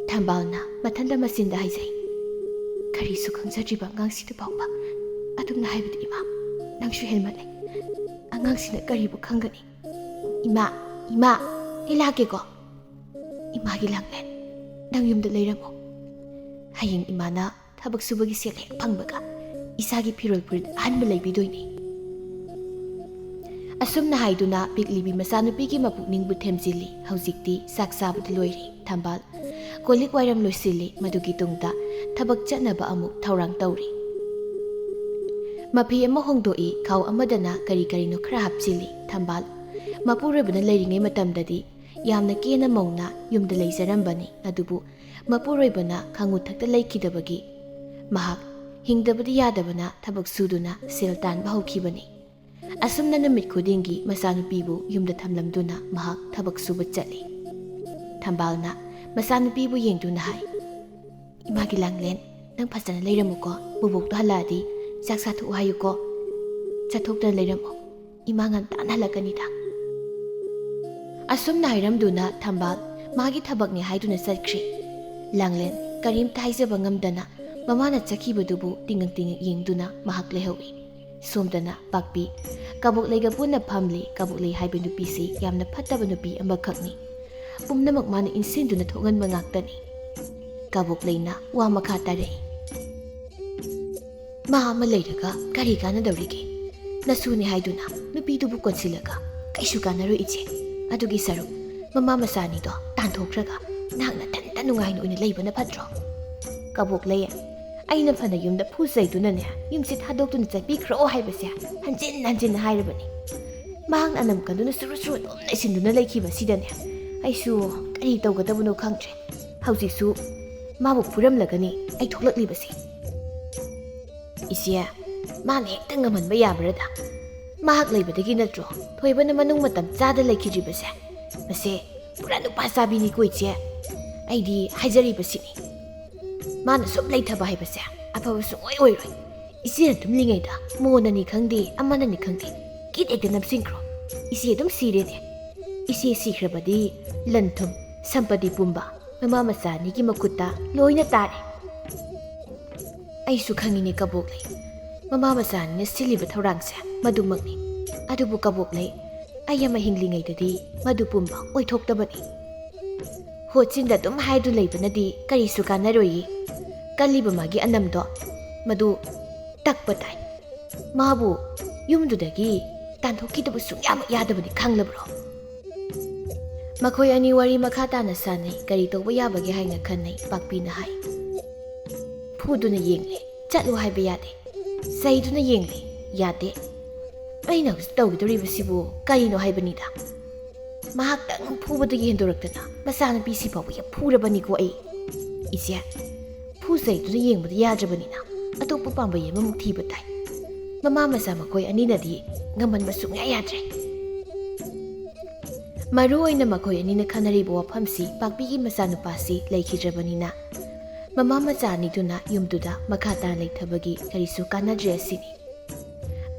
ꯊꯝꯕꯥꯜꯅ ꯃꯊꯟꯇ ꯃꯆꯤꯟꯗ ꯍꯥꯏꯖꯩ, "ꯀꯔꯤꯁꯨ ꯈꯪꯖꯗ꯭ꯔꯤꯕ ꯑꯉꯥꯡꯁꯤꯗ ꯐꯥꯎꯕ ꯑꯗꯨꯝꯅ ꯍꯥꯏꯕꯗꯤ, ꯏꯃꯥ, ꯅꯪꯁꯨ ꯍꯦꯟꯃꯜꯂꯦ꯫ ꯑꯉꯥꯡꯁꯤꯅ ꯀꯔꯤꯕꯨ ꯈꯪꯒꯅꯤ?" "ꯏꯃꯥ, ꯏꯃꯥ, ꯑꯩ ꯂꯥꯛꯀꯦꯀꯣ꯫" "ꯏꯃꯥꯒꯤ ꯂꯥꯡꯂꯦꯟ, ꯅꯪ ꯌꯨꯝꯗ ꯂꯩꯔꯝꯃꯣ꯫ ꯍꯌꯦꯡ ꯏꯃꯥꯅ ꯊꯕꯛ ꯁꯨꯕꯒꯤ ꯁꯦꯜ ꯍꯦꯛ ꯐꯪꯕꯒ ꯏꯆꯥꯒꯤ ꯐꯤꯔꯣꯜ ꯐꯨꯔꯤꯠ ꯑꯍꯟꯕ ꯂꯩꯕꯤꯗꯣꯏꯅꯤ꯫" ꯑꯁꯨꯝꯅ ꯍꯥꯏꯗꯨꯅ ꯄꯤꯛꯂꯤꯕꯤ ꯃꯆꯥꯅꯨꯄꯤꯒꯤ ꯃꯄꯨꯛꯅꯤꯡꯕꯨ ꯊꯦꯝꯖꯤꯜꯂꯤ꯫ ꯍꯧꯖꯤꯛꯇꯤ ꯆꯥꯛ ꯆꯥꯕꯗꯤ ꯂꯣꯏꯔꯦ꯫ ꯊꯝꯕꯥꯜ ꯀꯣꯜ ꯂꯤꯛ ꯋꯥꯏꯔꯝ ꯂꯣꯏꯁꯤꯜꯂꯤ꯫ ꯃꯗꯨꯒꯤ ꯇꯨꯡꯗ ꯊꯕꯛ ꯆꯠꯅꯕ ꯑꯃꯨꯛ ꯊꯧꯔꯥꯡ ꯇꯧꯔꯤ꯫ ꯃꯐꯤ ꯑꯃ ꯍꯣꯡꯗꯣꯛꯏ, ꯈꯥꯎ ꯑꯃꯗꯅ ꯀꯔꯤ ꯀꯔꯤꯅꯣ ꯈꯔ ꯍꯥꯞꯆꯤꯜꯂꯤ꯫ ꯊꯝꯕꯥꯜ ꯃꯄꯨꯔꯣꯏꯕꯅ ꯂꯩꯔꯤꯉꯩ ꯃꯇꯝꯗꯗꯤ ꯌꯥꯝꯅ ꯀꯦꯅ ꯃꯧꯅ ꯌꯨꯝꯗ ꯂꯩꯖꯔꯝꯕꯅꯤ꯫ ꯑꯗꯨꯕꯨ ꯃꯄꯨꯔꯣꯏꯕꯅ ꯈꯥꯉꯨꯊꯛꯇ ꯂꯩꯈꯤꯗꯕꯒꯤ ꯃꯍꯥꯛ ꯍꯤꯡꯗꯕꯗꯤ ꯌꯥꯗꯕꯅ ꯊꯕꯛ ꯁꯨꯗꯨꯅ ꯁꯦꯜ ꯇꯥꯟꯕ ꯍꯧꯈꯤꯕꯅꯤ꯫ ꯑꯁꯨꯝꯅ ꯅꯨꯃꯤꯠ ꯈꯨꯗꯤꯡꯒꯤ ꯃꯆꯥꯅꯨꯄꯤꯕꯨ ꯌꯨꯝꯗ ꯊꯝꯂꯝꯗꯨꯅ ꯃꯍꯥꯛ ꯊꯕꯛ ꯁꯨꯕ ꯆꯠꯂꯤ꯫ ꯊꯝꯕꯥꯜꯅ ꯃꯆꯥꯅꯨꯄꯤꯕꯨ ꯌꯦꯡꯗꯨꯅ ꯍꯥꯏ, "ꯏꯃꯥꯒꯤ ꯂꯥꯡꯂꯦꯟ, ꯅꯪ ꯐꯖꯅ ꯂꯩꯔꯝꯃꯨꯀꯣ꯫ ꯕꯨꯕꯣꯛꯇꯣ ꯍꯜꯂꯛꯑꯗꯤ ꯆꯥꯛ ꯆꯥꯊꯣꯛꯎ ꯍꯥꯏꯌꯨꯀꯣ꯫ ꯆꯠꯊꯣꯛꯇꯅ ꯂꯩꯔꯝꯃꯨ꯫ ꯏꯃꯥ ꯉꯟꯇꯥꯅ ꯍꯜꯂꯛꯀꯅꯤꯗ꯫" ꯑꯁꯨꯝꯅ ꯍꯥꯏꯔꯝꯗꯨꯅ ꯊꯝꯕꯥꯜ ꯃꯥꯒꯤ ꯊꯕꯛꯅꯤ ꯍꯥꯏꯗꯨꯅ ꯆꯠꯈ꯭ꯔꯦ꯫ ꯂꯥꯡꯂꯦꯟ ꯀꯔꯤꯝꯇ ꯍꯥꯏꯖꯕ ꯉꯝꯗꯅ ꯃꯃꯥꯅ ꯆꯠꯈꯤꯕꯗꯨꯕꯨ ꯇꯤꯡꯉꯛ ꯇꯤꯡꯉꯛ ꯌꯦꯡꯗꯨꯅ ꯃꯍꯥꯛ ꯂꯩꯍꯧꯏ꯫ ꯁꯣꯝꯗꯅ ꯄꯥꯛꯄꯤ ꯀꯕꯣꯛꯂꯩꯒ ꯄꯨꯟꯅ ꯐꯝꯂꯤ꯫ ꯀꯕꯣꯛꯂꯩ ꯍꯥꯏꯕ ꯅꯨꯄꯤꯁꯤ ꯌꯥꯝꯅ ꯐꯠꯇꯕ ꯅꯨꯄꯤ ꯑꯃꯈꯛꯅꯤ꯫ ꯄꯨꯝꯅꯃꯛ ꯃꯥꯅ ꯏꯟꯁꯤꯟꯗꯨꯅ ꯊꯣꯛꯍꯟꯕ ꯉꯥꯛꯇꯅꯤ꯫ ꯀꯕꯣꯛꯂꯩꯅ ꯋꯥ ꯃꯈꯥ ꯇꯥꯔꯛꯏ꯫ "ꯃꯥ ꯑꯃ ꯂꯩꯔꯒ ꯀꯔꯤ ꯀꯥꯟꯅꯗꯧꯔꯤꯒꯦ? ꯅꯁꯨꯅꯤ ꯍꯥꯏꯗꯨꯅ ꯅꯨꯄꯤꯗꯨꯕꯨ ꯀꯣꯟꯁꯤꯜꯂꯒ ꯀꯩꯁꯨ ꯀꯥꯟꯅꯔꯣꯏ, ꯏꯆꯦ꯫ ꯑꯗꯨꯒꯤ ꯁꯔꯨꯛ ꯃꯃꯥ ꯃꯆꯥꯅꯤꯗꯣ ꯇꯥꯟꯊꯣꯛꯈ꯭ꯔꯒ ꯅꯍꯥꯛ ꯅꯊꯟꯇ ꯅꯨꯡꯉꯥꯏꯅ ꯑꯣꯏꯅ ꯂꯩꯕꯅ ꯐꯠꯇ꯭ꯔꯣ?" "ꯀꯕꯣꯛꯂꯩ, ꯑꯩꯅ ꯐꯅ ꯌꯨꯝꯗ ꯐꯨ ꯆꯩꯗꯨꯅꯅꯦ, ꯌꯨꯝꯁꯦ ꯊꯥꯗꯣꯛꯇꯨꯅ ꯆꯠꯄꯤꯈ꯭ꯔꯣ ꯍꯥꯏꯕꯁꯦ ꯍꯟꯖꯤꯟ ꯍꯟꯖꯤꯟꯅ ꯍꯥꯏꯔꯕꯅꯤ꯫ ꯃꯍꯥꯛꯅ ꯑꯅꯝ ꯀꯟꯗꯨꯅ ꯁꯨꯔꯨ ꯁꯨꯔꯨ ꯑꯗꯨꯝ ꯂꯩꯁꯤꯟꯗꯨꯅ ꯂꯩꯈꯤꯕꯁꯤꯗꯅꯦ, ꯑꯩꯁꯨ ꯀꯔꯤ ꯇꯧꯒꯗꯕꯅꯣ ꯈꯪꯗ꯭ꯔꯦ꯫ ꯍꯧꯖꯤꯛꯁꯨ ꯃꯥꯕꯨ ꯐꯨꯔꯝꯂꯒꯅꯤ ꯑꯩ ꯊꯣꯛꯂꯛꯂꯤꯕꯁꯦ꯫ "ꯏꯆꯦ, ꯃꯥꯅ ꯍꯦꯛꯇ ꯉꯝꯍꯟꯕ ꯌꯥꯕ꯭ꯔꯥꯗ? ꯃꯍꯥꯛ ꯂꯩꯕꯗꯒꯤ ꯅꯠꯇ꯭ꯔꯣ ꯊꯣꯏꯕꯅ ꯃꯅꯨꯡ ꯃꯇꯝ ꯆꯥꯗ ꯂꯩꯈꯤꯗ꯭ꯔꯤꯕꯁꯦ? ꯃꯁꯦ ꯄꯨꯔꯥ ꯅꯨꯄꯥ ꯆꯥꯕꯤꯅꯤꯀꯣ ꯏꯆꯦ꯫ ꯑꯩꯗꯤ ꯍꯥꯏꯖꯔꯤꯕꯁꯤꯅꯤ, ꯃꯥꯅ ꯁꯨꯝ ꯂꯩꯊꯕ ꯍꯥꯏꯕꯁꯦ ꯑꯐꯕ ꯁꯨꯡꯑꯣꯏ ꯑꯣꯏꯔꯣꯏ꯫ ꯏꯆꯦꯅ ꯇꯨꯝꯂꯤꯉꯩꯗ ꯃꯣꯟꯅꯅꯤ ꯈꯪꯗꯦ, ꯑꯃꯅꯅꯤ ꯈꯪꯗꯦ, ꯀꯤꯠ ꯍꯦꯛꯇ ꯅꯞꯁꯤꯟꯈ꯭ꯔꯣ꯫ ꯏꯆꯦ ꯑꯗꯨꯝ ꯁꯤꯔꯦꯅꯦ꯫ ꯏꯆꯦ ꯁꯤꯈ꯭ꯔꯕꯗꯤ ꯂꯟ ꯊꯨꯝ, ꯁꯝꯄꯇꯤ ꯄꯨꯝꯕ ꯃꯃꯥ ꯃꯆꯥ ꯑꯅꯤꯒꯤ ꯃꯈꯨꯠꯇ ꯂꯣꯏꯅ ꯇꯥꯔꯦ꯫ ꯑꯩꯁꯨ ꯈꯪꯉꯤꯅꯦ ꯀꯕꯣꯛꯂꯩ, ꯃꯃꯥ ꯃꯆꯥ ꯑꯅꯤꯅ ꯁꯤꯜꯂꯤꯕ ꯊꯧꯔꯥꯡꯁꯦ ꯃꯗꯨꯃꯛꯅꯤ꯫ ꯑꯗꯨꯕꯨ ꯀꯕꯣꯛꯂꯩ, ꯑꯩ ꯑꯃ ꯍꯤꯡꯂꯤꯉꯩꯗꯗꯤ ꯃꯗꯨ ꯄꯨꯝꯕ ꯑꯣꯏꯊꯣꯛꯇꯕꯅꯤ꯫ ꯍꯣꯠꯆꯤꯟꯗ ꯑꯗꯨꯝ ꯍꯥꯏꯗꯨ ꯂꯩꯕꯅꯗꯤ ꯀꯔꯤꯁꯨ ꯀꯥꯟꯅꯔꯣꯏꯌꯦ꯫ ꯀꯜꯂꯤꯕ ꯃꯥꯒꯤ ꯑꯅꯝꯗꯣ ꯃꯗꯨ ꯇꯛꯄ ꯇꯥꯏ꯫ ꯃꯥꯕꯨ ꯌꯨꯝꯗꯨꯗꯒꯤ ꯇꯥꯟꯊꯣꯛꯈꯤꯗꯕ ꯁꯨꯡꯌꯥꯃꯛ ꯌꯥꯗꯕꯅꯤ, ꯈꯪꯂꯕ꯭ꯔꯣ?" ꯃꯈꯣꯏ ꯑꯅꯤ ꯋꯥꯔꯤ ꯃꯈꯥ ꯇꯥꯅ ꯁꯥꯟꯅꯩ꯫ ꯀꯔꯤ ꯇꯧꯕ ꯌꯥꯕꯒꯦ ꯍꯥꯏꯅ ꯈꯟꯅꯩ꯫ ꯄꯥꯛꯄꯤꯅ ꯍꯥꯏ, "ꯐꯨꯗꯨꯅ ꯌꯦꯡꯂꯦ, ꯆꯠꯂꯨ ꯍꯥꯏꯕ ꯌꯥꯗꯦ꯫ ꯆꯩꯗꯨꯅ ꯌꯦꯡꯂꯦ, ꯌꯥꯗꯦ꯫ ꯑꯩꯅ ꯍꯧꯖꯤꯛ ꯇꯧꯒꯗꯧꯔꯤꯕꯁꯤꯕꯨ ꯀꯔꯤꯅꯣ ꯍꯥꯏꯕꯅꯤꯗ꯫ ꯃꯍꯥꯛꯇꯪ ꯐꯨꯕꯗꯒꯤ ꯍꯦꯟꯗꯣꯔꯛꯇꯅ ꯃꯆꯥꯅꯨꯄꯤꯁꯤ ꯐꯥꯎꯕ ꯍꯦꯛ ꯐꯨꯔꯕꯅꯤꯀꯣ ꯑꯩ꯫ ꯏꯆꯦ, ꯐꯨ ꯆꯩꯗꯨꯅ ꯌꯦꯡꯕꯗ ꯌꯥꯗ꯭ꯔꯕꯅꯤꯅ ꯑꯇꯣꯞꯄ ꯄꯥꯝꯕꯩ ꯑꯃꯃꯨꯛ ꯊꯤꯕ ꯇꯥꯏ꯫ ꯃꯃꯥ ꯃꯆꯥ ꯃꯈꯣꯏ ꯑꯅꯤꯅꯗꯤ ꯉꯝꯍꯟꯕ ꯁꯨꯡꯌꯥ ꯌꯥꯗ꯭ꯔꯦ꯫" ꯃꯔꯨ ꯑꯣꯏꯅ ꯃꯈꯣꯏ ꯑꯅꯤꯅ ꯈꯟꯅꯔꯤꯕ ꯋꯥꯐꯝꯁꯤ ꯄꯥꯛꯄꯤꯒꯤ ꯃꯆꯥꯅꯨꯄꯥꯁꯤ ꯂꯩꯈꯤꯗ꯭ꯔꯕꯅꯤꯅ, ꯃꯃꯥ ꯃꯆꯥ ꯑꯅꯤꯗꯨꯅ ꯌꯨꯝꯗꯨꯗ ꯃꯈꯥ ꯇꯥꯅ ꯂꯩꯊꯕꯒꯤ ꯀꯔꯤꯁꯨ ꯀꯥꯟꯅꯗ꯭ꯔꯦ ꯑꯁꯤꯅꯤ꯫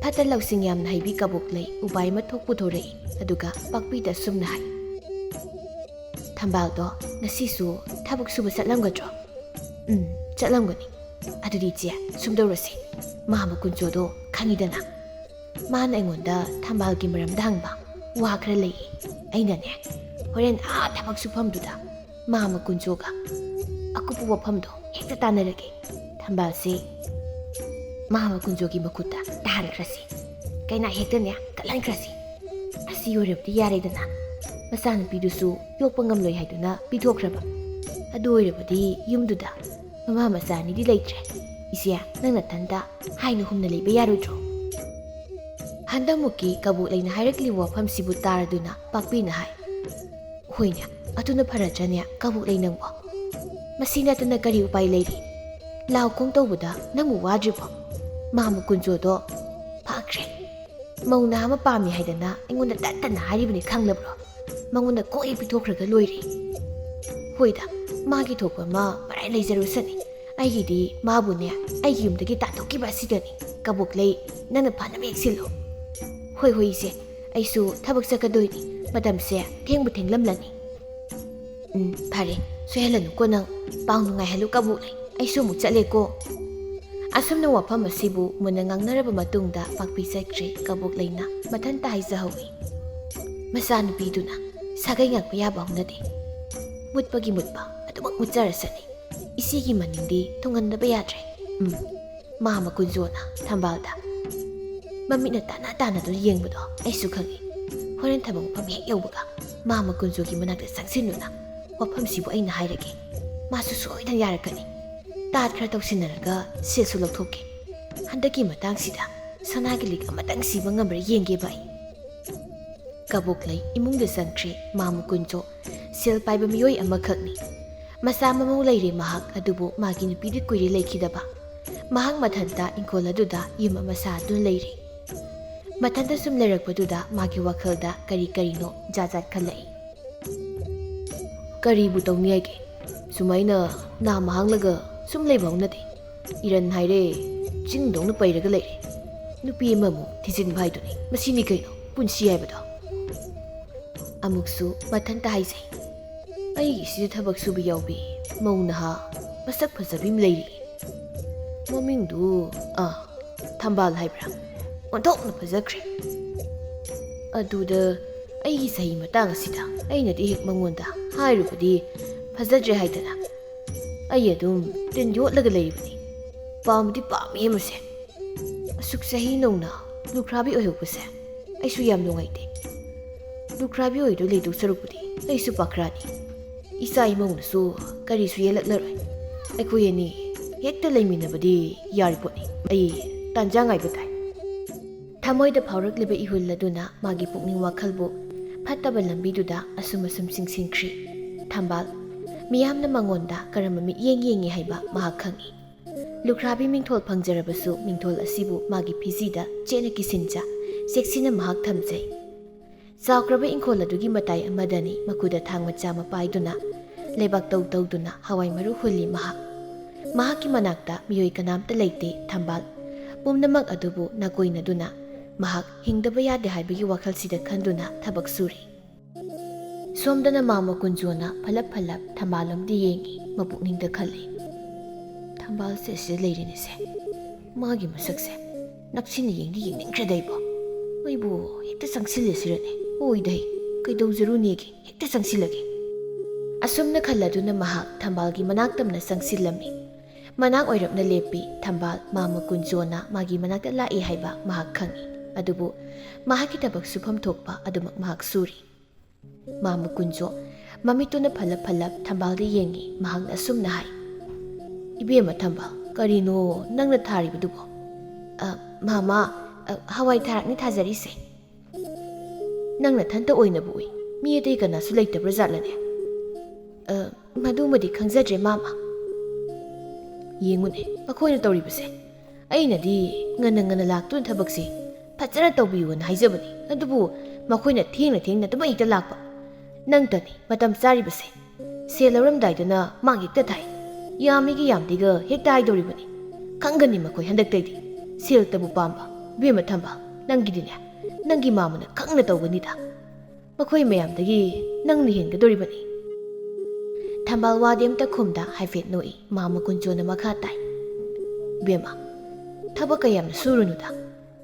ꯐꯠꯇ ꯂꯧꯁꯤꯡ ꯌꯥꯝꯅ ꯍꯩꯕꯤ ꯀꯕꯣꯛꯂꯩ ꯎꯄꯥꯏ ꯑꯃ ꯊꯣꯛ ꯄꯨꯊꯣꯔꯛꯏ꯫ ꯑꯗꯨꯒ ꯄꯥꯛꯄꯤꯗ ꯑꯁꯨꯝꯅ ꯍꯥꯏ, "ꯊꯝꯕꯥꯜꯗꯣ ꯉꯁꯤꯁꯨ ꯊꯕꯛ ꯁꯨꯕ ꯆꯠꯂꯝꯒꯗ꯭ꯔꯣ?" "ꯎꯝ, ꯆꯠꯂꯝꯒꯅꯤ꯫ ꯑꯗꯨꯗꯤ ꯏꯆꯦ, ꯁꯨꯝꯗꯧꯔꯁꯤ, ꯃꯥꯃ ꯀꯨꯟꯖꯣꯗꯣ ꯈꯪꯉꯤꯗꯅ, ꯃꯥꯅ ꯑꯩꯉꯣꯟꯗ ꯊꯝꯕꯥꯜꯒꯤ ꯃꯔꯝꯗ ꯍꯪꯕ ꯋꯥ ꯈꯔ ꯂꯩꯌꯦ꯫ ꯑꯩꯅꯅꯦ, ꯍꯣꯔꯦꯟ ꯑꯥ ꯊꯕꯛ ꯁꯨꯐꯝꯗꯨꯗ ꯃꯥꯃ ꯀꯨꯟꯖꯣꯒ ꯑꯀꯨꯞꯄ ꯋꯥꯐꯝꯗꯣ ꯍꯦꯛꯇ ꯇꯥꯟꯅꯔꯒꯦ꯫ ꯊꯝꯕꯥꯜꯁꯤ ꯃꯥꯃ ꯀꯨꯟꯖꯣꯒꯤ ꯃꯈꯨꯠꯇ ꯇꯥꯍꯟꯈ꯭ꯔꯁꯤ꯫ ꯀꯩꯅꯥ ꯍꯦꯛꯇꯅꯦ ꯀꯠꯍꯟꯈ꯭ꯔꯁꯤ꯫ ꯑꯁꯤ ꯑꯣꯏꯔꯕꯗꯤ ꯌꯥꯔꯦꯗꯅ꯫ ꯃꯆꯥꯅꯨꯄꯤꯗꯨꯁꯨ ꯌꯣꯛꯄ ꯉꯝꯂꯣꯏ ꯍꯥꯏꯗꯨꯅ ꯄꯤꯊꯣꯛꯈ꯭ꯔꯕ꯫ ꯑꯗꯨ ꯑꯣꯏꯔꯕꯗꯤ ꯌꯨꯝꯗꯨꯗ ꯃꯃꯥ ꯃꯆꯥ ꯑꯅꯤꯗꯤ ꯂꯩꯇ꯭ꯔꯦ꯫ ꯏꯆꯦ, ꯅꯪ ꯅꯊꯟꯇ ꯍꯥꯏꯅ ꯍꯨꯝꯅ ꯂꯩꯕ ꯌꯥꯔꯣꯏꯗ꯭ꯔꯣ?" ꯍꯟꯗꯛꯃꯨꯛꯀꯤ ꯀꯕꯣꯛꯂꯩꯅ ꯍꯥꯏꯔꯛꯂꯤꯕ ꯋꯥꯐꯝꯁꯤꯕꯨ ꯇꯥꯔꯗꯨꯅ ꯄꯥꯛꯄꯤꯅ ꯍꯥꯏ, "ꯍꯣꯏꯅꯦ, ꯑꯗꯨꯅ ꯐꯔꯗ꯭ꯔꯅꯦ ꯀꯕꯣꯛꯂꯩ ꯅꯪꯕꯣ? ꯃꯁꯤ ꯅꯠꯇꯅ ꯀꯔꯤ ꯎꯄꯥꯏ ꯂꯩꯔꯤ? ꯂꯥꯎ ꯈꯣꯡ ꯇꯧꯕꯗ ꯅꯪꯕꯨ ꯋꯥꯗ꯭ꯔꯤꯕꯣ? ꯃꯥꯃ ꯀꯨꯟꯖꯣꯗꯣ ꯐꯈ꯭ꯔꯦ꯫ ꯃꯧ ꯅꯍꯥ ꯑꯃ ꯄꯥꯝꯃꯤ ꯍꯥꯏꯗꯅ ꯑꯩꯉꯣꯟꯗ ꯇꯠ ꯇꯠꯅ ꯍꯥꯏꯔꯤꯕꯅꯤ ꯈꯪꯂꯕ꯭ꯔꯣ? ꯃꯉꯣꯟꯗ ꯀꯣꯛ ꯍꯦꯛ ꯄꯤꯊꯣꯛꯈ꯭ꯔꯒ ꯂꯣꯏꯔꯦ꯫ ꯍꯣꯏꯗ, ꯃꯥꯒꯤ ꯊꯣꯛꯄ ꯑꯃ ꯃꯔꯥꯏ ꯂꯩꯖꯔꯨꯁꯅꯤ꯫ ꯑꯩꯒꯤꯗꯤ ꯃꯥꯕꯨꯅꯦ ꯑꯩꯒꯤ ꯌꯨꯝꯗꯒꯤ ꯇꯥꯟꯊꯣꯛꯈꯤꯕ ꯑꯁꯤꯗꯅꯤ꯫ ꯀꯕꯣꯛꯂꯩ, ꯅꯪꯅ ꯐꯅꯕ ꯍꯦꯛ ꯁꯤꯜꯂꯨ꯫" "ꯍꯣꯏ ꯍꯣꯏ ꯏꯆꯦ, ꯑꯩꯁꯨ ꯊꯕꯛ ꯆꯠꯀꯗꯣꯏꯅꯤ꯫ ꯃꯇꯝꯁꯦ ꯊꯦꯡꯕꯨ ꯊꯦꯡꯂꯝꯂꯅꯤ꯫" "ꯎꯝ, ꯐꯔꯦ, ꯁꯣꯏꯍꯜꯂꯅꯨꯀꯣ ꯅꯪ꯫ ꯄꯥꯎ ꯅꯨꯡꯉꯥꯏꯍꯜꯂꯨ ꯀꯕꯣꯛꯂꯩ꯫ ꯑꯩꯁꯨ ꯑꯃꯨꯛ ꯆꯠꯂꯦꯀꯣ꯫" ꯑꯁꯨꯝꯅ ꯋꯥꯐꯝ ꯑꯁꯤꯕꯨ ꯃꯨꯟꯅ ꯉꯥꯡꯅꯔꯕ ꯃꯇꯨꯡꯗ ꯄꯥꯛꯄꯤ ꯆꯠꯈ꯭ꯔꯦ꯫ ꯀꯕꯣꯛꯂꯩꯅ ꯃꯊꯟꯇ ꯍꯥꯏꯖꯍꯧꯏ, "ꯃꯆꯥꯅꯨꯄꯤꯗꯨꯅ ꯁꯥꯒꯩ ꯉꯥꯛꯄ ꯌꯥꯕ ꯍꯧꯅꯗꯦ꯫ ꯃꯨꯠꯄꯒꯤ ꯃꯨꯠꯄ ꯑꯗꯨꯃꯛ ꯃꯨꯠꯆꯔꯁꯅꯤ꯫ ꯏꯆꯦꯒꯤ ꯃꯅꯤꯡꯗꯤ ꯊꯨꯡꯍꯟꯗꯕ ꯌꯥꯗ꯭ꯔꯦ꯫ ꯎꯝ, ꯃꯥꯃ ꯀꯨꯟꯖꯣꯅ ꯊꯝꯕꯥꯜꯗ ꯃꯃꯤꯠꯅ ꯇꯥꯅ ꯇꯥꯅꯗꯨꯅ ꯌꯦꯡꯕꯗꯣ ꯑꯩꯁꯨ ꯈꯪꯏ꯫ ꯍꯣꯔꯦꯟ ꯊꯕꯛ ꯃꯐꯝ ꯍꯦꯛ ꯌꯧꯕꯒ ꯃꯥꯃ ꯀꯨꯟꯖꯣꯒꯤ ꯃꯅꯥꯛꯇ ꯆꯪꯁꯤꯟꯗꯨꯅ ꯋꯥꯐꯝꯁꯤꯕꯨ ꯑꯩꯅ ꯍꯥꯏꯔꯒꯦ꯫ ꯃꯥꯁꯨ ꯁꯣꯏꯗꯅ ꯌꯥꯔꯛꯀꯅꯤ꯫ ꯇꯥꯠ ꯈꯔ ꯇꯧꯁꯤꯟꯅꯔꯒ ꯁꯦꯜꯁꯨ ꯂꯧꯊꯣꯛꯀꯦ꯫ ꯍꯟꯗꯛꯀꯤ ꯃꯇꯥꯡꯁꯤꯗ ꯁꯅꯥꯒꯤ ꯂꯤꯛ ꯑꯃꯇꯪ ꯁꯤꯕ ꯉꯝꯕ꯭ꯔꯥ ꯌꯦꯡꯒꯦꯕ ꯑꯩ꯫" ꯀꯕꯣꯛꯂꯩ ꯏꯃꯨꯡꯗ ꯆꯪꯈ꯭ꯔꯦ꯫ ꯃꯥꯃ ꯀꯨꯟꯖꯣ ꯁꯦꯜ ꯄꯥꯏꯕ ꯃꯤꯑꯣꯏ ꯑꯃꯈꯛꯅꯤ꯫ ꯃꯆꯥ ꯃꯃꯧ ꯂꯩꯔꯦ ꯃꯍꯥꯛ, ꯑꯗꯨꯕꯨ ꯃꯥꯒꯤ ꯅꯨꯄꯤꯗꯤ ꯀꯨꯏꯔꯦ ꯂꯩꯈꯤꯗꯕ꯫ ꯃꯍꯥꯛ ꯃꯊꯟꯇ ꯏꯪꯈꯣꯜ ꯑꯗꯨꯗ ꯌꯨꯝ ꯑꯃ ꯁꯥꯗꯨꯅ ꯂꯩꯔꯦ꯫ ꯃꯊꯟꯇ ꯁꯨꯝ ꯂꯩꯔꯛꯄꯗꯨꯗ ꯃꯥꯒꯤ ꯋꯥꯈꯜꯗ ꯀꯔꯤ ꯀꯔꯤꯅꯣ ꯖꯥꯠ ꯖꯥꯠ ꯈꯜꯂꯛꯏ꯫ "ꯀꯔꯤꯕꯨ ꯇꯧꯅꯤ ꯍꯥꯏꯒꯦ? ꯁꯨꯃꯥꯏꯅ ꯅꯥꯝ ꯍꯥꯡꯂꯒ ꯁꯨꯝ ꯂꯩꯕ ꯍꯧꯅꯗꯦ꯫ ꯏꯔꯟ ꯍꯥꯏꯔꯦ, ꯆꯤꯡꯗꯧꯅ ꯄꯩꯔꯒ ꯂꯩꯔꯦ꯫ ꯅꯨꯄꯤ ꯑꯃꯃꯨꯛ ꯊꯤꯖꯤꯟꯕ ꯍꯥꯏꯗꯨꯅꯤ꯫ ꯃꯁꯤꯅꯤ ꯀꯩꯅꯣ ꯄꯨꯟꯁꯤ ꯍꯥꯏꯕꯗꯣ꯫" ꯑꯃꯨꯛꯁꯨ ꯃꯊꯟꯇ ꯍꯥꯏꯖꯩ, "ꯑꯩꯒꯤꯁꯤꯗ ꯊꯕꯛ ꯁꯨꯕ ꯌꯥꯎꯕꯤ ꯃꯧ ꯅꯍꯥ ꯃꯁꯛ ꯐꯖꯕꯤ ꯑꯃ ꯂꯩꯔꯤ꯫ ꯃꯃꯤꯡꯗꯨ, ꯑꯥ, ꯊꯝꯕꯥꯜ ꯍꯥꯏꯕ꯭ꯔꯥ? ꯑꯣꯟꯊꯣꯛꯅ ꯐꯖꯈ꯭ꯔꯦ꯫ ꯑꯗꯨꯗ ꯑꯩꯒꯤ ꯆꯍꯤ ꯃꯇꯥꯡ ꯑꯁꯤꯗ ꯑꯩꯅꯗꯤ ꯍꯦꯛ ꯃꯉꯣꯟꯗ ꯍꯥꯏꯔꯨꯕꯗꯤ ꯐꯖꯗ꯭ꯔꯦ ꯍꯥꯏꯗꯅ꯫ ꯑꯩ ꯑꯗꯨꯝ ꯇꯤꯟ ꯌꯣꯠꯂꯒ ꯂꯩꯔꯤꯕꯅꯤ꯫ ꯄꯥꯝꯕꯗꯤ ꯄꯥꯝꯃꯤ ꯃꯁꯦ꯫ ꯑꯁꯨꯛ ꯆꯍꯤ ꯅꯧꯅ ꯂꯨꯈ꯭ꯔꯥꯕꯤ ꯑꯣꯏꯍꯧꯕꯁꯦ ꯑꯩꯁꯨ ꯌꯥꯝ ꯅꯨꯡꯉꯥꯏꯇꯦ꯫ ꯂꯨꯈ꯭ꯔꯥꯕꯤ ꯑꯣꯏꯗꯨ ꯂꯩꯗꯧ ꯁꯔꯨꯛꯄꯨꯗꯤ ꯑꯩꯁꯨ ꯄꯥꯈ꯭ꯔꯥꯅꯤ꯫ ꯏꯆꯥ ꯏꯃꯧꯅꯁꯨ ꯀꯔꯤꯁꯨ ꯌꯦꯜꯂꯛꯂꯔꯣꯏ꯫ ꯑꯩꯈꯣꯏ ꯑꯅꯤ ꯍꯦꯛꯇ ꯂꯩꯃꯤꯟꯅꯕꯗꯤ ꯌꯥꯔꯤꯄꯣꯠꯅꯤ꯫ ꯑꯩ ꯇꯥꯟꯖꯥ ꯉꯥꯏꯕ ꯇꯥꯏ꯫" ꯊꯃꯣꯏꯗ ꯐꯥꯎꯔꯛꯂꯤꯕ ꯏꯍꯨꯜ ꯑꯗꯨꯅ ꯃꯥꯒꯤ ꯄꯨꯛꯅꯤꯡ ꯋꯥꯈꯜꯕꯨ ꯐꯠꯇꯕ ꯂꯝꯕꯤꯗꯨꯗ ꯑꯁꯨꯝ ꯑꯁꯨꯝ ꯆꯤꯡꯁꯤꯟꯈ꯭ꯔꯤ꯫ ꯊꯝꯕꯥꯜ, ꯃꯤꯌꯥꯝꯅ ꯃꯉꯣꯟꯗ ꯀꯔꯝꯕ ꯃꯤꯠꯌꯦꯡ ꯌꯦꯡꯉꯤ ꯍꯥꯏꯕ ꯃꯍꯥꯛ ꯈꯪꯏ꯫ ꯂꯨꯈ꯭ꯔꯥꯕꯤ ꯃꯤꯡꯊꯣꯜ ꯐꯪꯖꯔꯕꯁꯨ, ꯃꯤꯡꯊꯣꯜ ꯑꯁꯤꯕꯨ ꯃꯥꯒꯤ ꯐꯤꯖꯤꯗ ꯆꯦꯠꯅ ꯀꯤꯁꯤꯟꯖ, ꯆꯦꯛꯁꯤꯟꯅ ꯃꯍꯥꯛ ꯊꯝꯖꯩ꯫ ꯆꯥꯎꯈ꯭ꯔꯕ ꯏꯪꯈꯣꯜ ꯑꯗꯨꯒꯤ ꯃꯇꯥꯏ ꯑꯃꯗꯅꯤ ꯃꯈꯨꯗ ꯊꯥꯡ ꯃꯆꯥ ꯑꯃ ꯄꯥꯏꯗꯨꯅ, ꯂꯩꯕꯥꯛ ꯇꯧ ꯇꯧꯗꯨꯅ ꯍꯋꯥꯏ ꯃꯔꯨ ꯍꯨꯜꯂꯤ ꯃꯍꯥꯛ꯫ ꯃꯍꯥꯛꯀꯤ ꯃꯅꯥꯛꯇ ꯃꯤꯑꯣꯏ ꯀꯅꯥꯝꯇ ꯂꯩꯇꯦ꯫ ꯊꯝꯕꯥꯜ ꯄꯨꯝꯅꯃꯛ ꯑꯗꯨꯕꯨ ꯅꯥꯀꯣꯏꯅꯗꯨꯅ, ꯃꯍꯥꯛ ꯍꯤꯡꯗꯕ ꯌꯥꯗꯦ ꯍꯥꯏꯕꯒꯤ ꯋꯥꯈꯜꯁꯤꯗ ꯈꯟꯗꯨꯅ ꯊꯕꯛ ꯁꯨꯔꯤ꯫ ꯁꯣꯝꯗꯅ ꯃꯥꯃ ꯀꯨꯟꯖꯣꯅ ꯐꯂꯞ ꯐꯂꯞ ꯊꯝꯕꯥꯜꯂꯣꯝꯗ ꯌꯦꯡꯉꯤ, ꯃꯄꯨꯛꯅꯤꯡꯗ ꯈꯜꯂꯤ, "ꯊꯝꯕꯥꯜꯁꯦ ꯑꯁꯤꯗ ꯂꯩꯔꯦꯅꯦꯁꯦ꯫ ꯃꯥꯒꯤ ꯃꯁꯛꯁꯦ ꯅꯛꯁꯤꯟꯅ ꯌꯦꯡꯗꯤ ꯌꯦꯡꯅꯤꯡꯈ꯭ꯔꯦꯗ ꯑꯩꯕꯣ꯫ ꯑꯩꯕꯨ ꯍꯦꯛꯇ ꯆꯪꯁꯤꯜꯂꯁꯤꯔꯅꯦ? ꯑꯣꯏꯗ ꯍꯩ, ꯀꯩꯗꯧꯖꯔꯨꯅꯦꯒꯦ? ꯍꯦꯛꯇ ꯆꯪꯁꯤꯜꯂꯒꯦ"꯫ ꯑꯁꯨꯝꯅ ꯈꯜꯂꯗꯨꯅ ꯃꯍꯥꯛ ꯊꯝꯕꯥꯜꯒꯤ ꯃꯅꯥꯛ ꯇꯝꯅ ꯆꯪꯁꯤꯜꯂꯝꯃꯤ꯫ ꯃꯅꯥꯛ ꯑꯣꯏꯔꯞꯅ ꯂꯦꯞꯄꯤ꯫ ꯊꯝꯕꯥꯜ ꯃꯥꯃ ꯀꯨꯟꯖꯣꯅ ꯃꯥꯒꯤ ꯃꯅꯥꯛꯇ ꯂꯥꯛꯏ ꯍꯥꯏꯕ ꯃꯍꯥꯛ ꯈꯪꯏ꯫ ꯑꯗꯨꯕꯨ ꯃꯍꯥꯛꯀꯤ ꯊꯕꯛ ꯁꯨꯐꯝ ꯊꯣꯛꯄ ꯑꯗꯨꯃꯛ ꯃꯍꯥꯛ ꯁꯨꯔꯤ꯫ ꯃꯥꯃ ꯀꯨꯟꯖꯣ ꯃꯃꯤꯠꯇꯨꯅ ꯐꯂꯞ ꯐꯂꯞ ꯊꯝꯕꯥꯜꯗ ꯌꯦꯡꯉꯤ꯫ ꯃꯍꯥꯛꯅ ꯑꯁꯨꯝꯅ ꯍꯥꯏ, "ꯏꯕꯦꯝꯃ ꯊꯝꯕꯥꯜ, ꯀꯔꯤꯅꯣ ꯅꯪꯅ ꯊꯥꯔꯤꯕꯗꯨꯕꯣ?" "ꯑ, ꯃꯥꯃ, ꯑ, ꯍꯋꯥꯏ ꯊꯔꯥꯛꯅꯤ ꯊꯥꯖꯔꯤꯁꯦ"꯫ "ꯅꯪ ꯅꯊꯟꯇ ꯑꯣꯏꯅꯕꯨ ꯎꯏ, ꯃꯤ ꯑꯇꯩ ꯀꯅꯥꯁꯨ ꯂꯩꯇꯕ꯭ꯔꯥ ꯖꯥꯠꯂꯅꯦ?" "ꯑ, ꯃꯗꯨꯃꯗꯤ ꯈꯪꯖꯗ꯭ꯔꯦ ꯃꯥꯃ꯫ ꯌꯦꯡꯉꯨꯅꯦ ꯃꯈꯣꯏꯅ ꯇꯧꯔꯤꯕꯁꯦ꯫ ꯑꯩꯅꯗꯤ ꯉꯟꯅ ꯉꯟꯅ ꯂꯥꯛꯇꯨꯅ ꯊꯕꯛꯁꯤ ꯐꯖꯅ ꯇꯧꯕꯤꯌꯨꯅ ꯍꯥꯏꯖꯕꯅꯤ, ꯑꯗꯨꯕꯨ ꯃꯈꯣꯏꯅ ꯊꯦꯡꯅ ꯊꯦꯡꯅ ꯑꯗꯨꯃꯛ ꯍꯦꯛꯇ ꯂꯥꯛꯄ꯫ ꯅꯪꯇꯅꯤ ꯃꯇꯝ ꯆꯥꯔꯤꯕꯁꯦ꯫ ꯁꯦꯜ ꯂꯧꯔꯝꯗꯥꯏꯗꯅ ꯃꯥꯒꯤ ꯍꯦꯛꯇ ꯊꯥꯏ꯫ ꯌꯥꯝꯃꯤꯒ ꯌꯥꯝꯗꯦꯒ ꯍꯦꯛꯇ ꯍꯥꯏꯗꯧꯔꯤꯕꯅꯤ꯫ ꯈꯪꯒꯅꯤ ꯃꯈꯣꯏ ꯍꯟꯗꯛꯇꯩꯗꯤ꯫ ꯁꯦꯜꯇꯕꯨ ꯄꯥꯝꯕ꯫ ꯏꯕꯦꯝꯃ ꯊꯝꯕꯥꯜ, ꯅꯪꯒꯤꯗꯤꯅꯦ, ꯅꯪꯒꯤ ꯃꯥꯃꯅ ꯈꯪꯅ ꯇꯧꯒꯅꯤꯗ꯫ ꯃꯈꯣꯏ ꯃꯌꯥꯝꯗꯒꯤ ꯅꯪꯅ ꯍꯦꯟꯒꯗꯧꯔꯤꯕꯅꯤ"꯫ ꯊꯝꯕꯥꯜ ꯋꯥꯗꯤ ꯑꯝꯇ ꯈꯨꯝꯗ ꯍꯥꯏꯐꯦꯠ ꯅꯣꯛꯏ꯫ ꯃꯥꯃ ꯀꯨꯟꯖꯣꯅ ꯃꯈꯥ ꯇꯥꯏ, "ꯏꯕꯦꯝꯃ, ꯊꯕꯛ ꯀꯌꯥꯝꯅ ꯁꯨꯔꯨꯅꯨꯗ꯫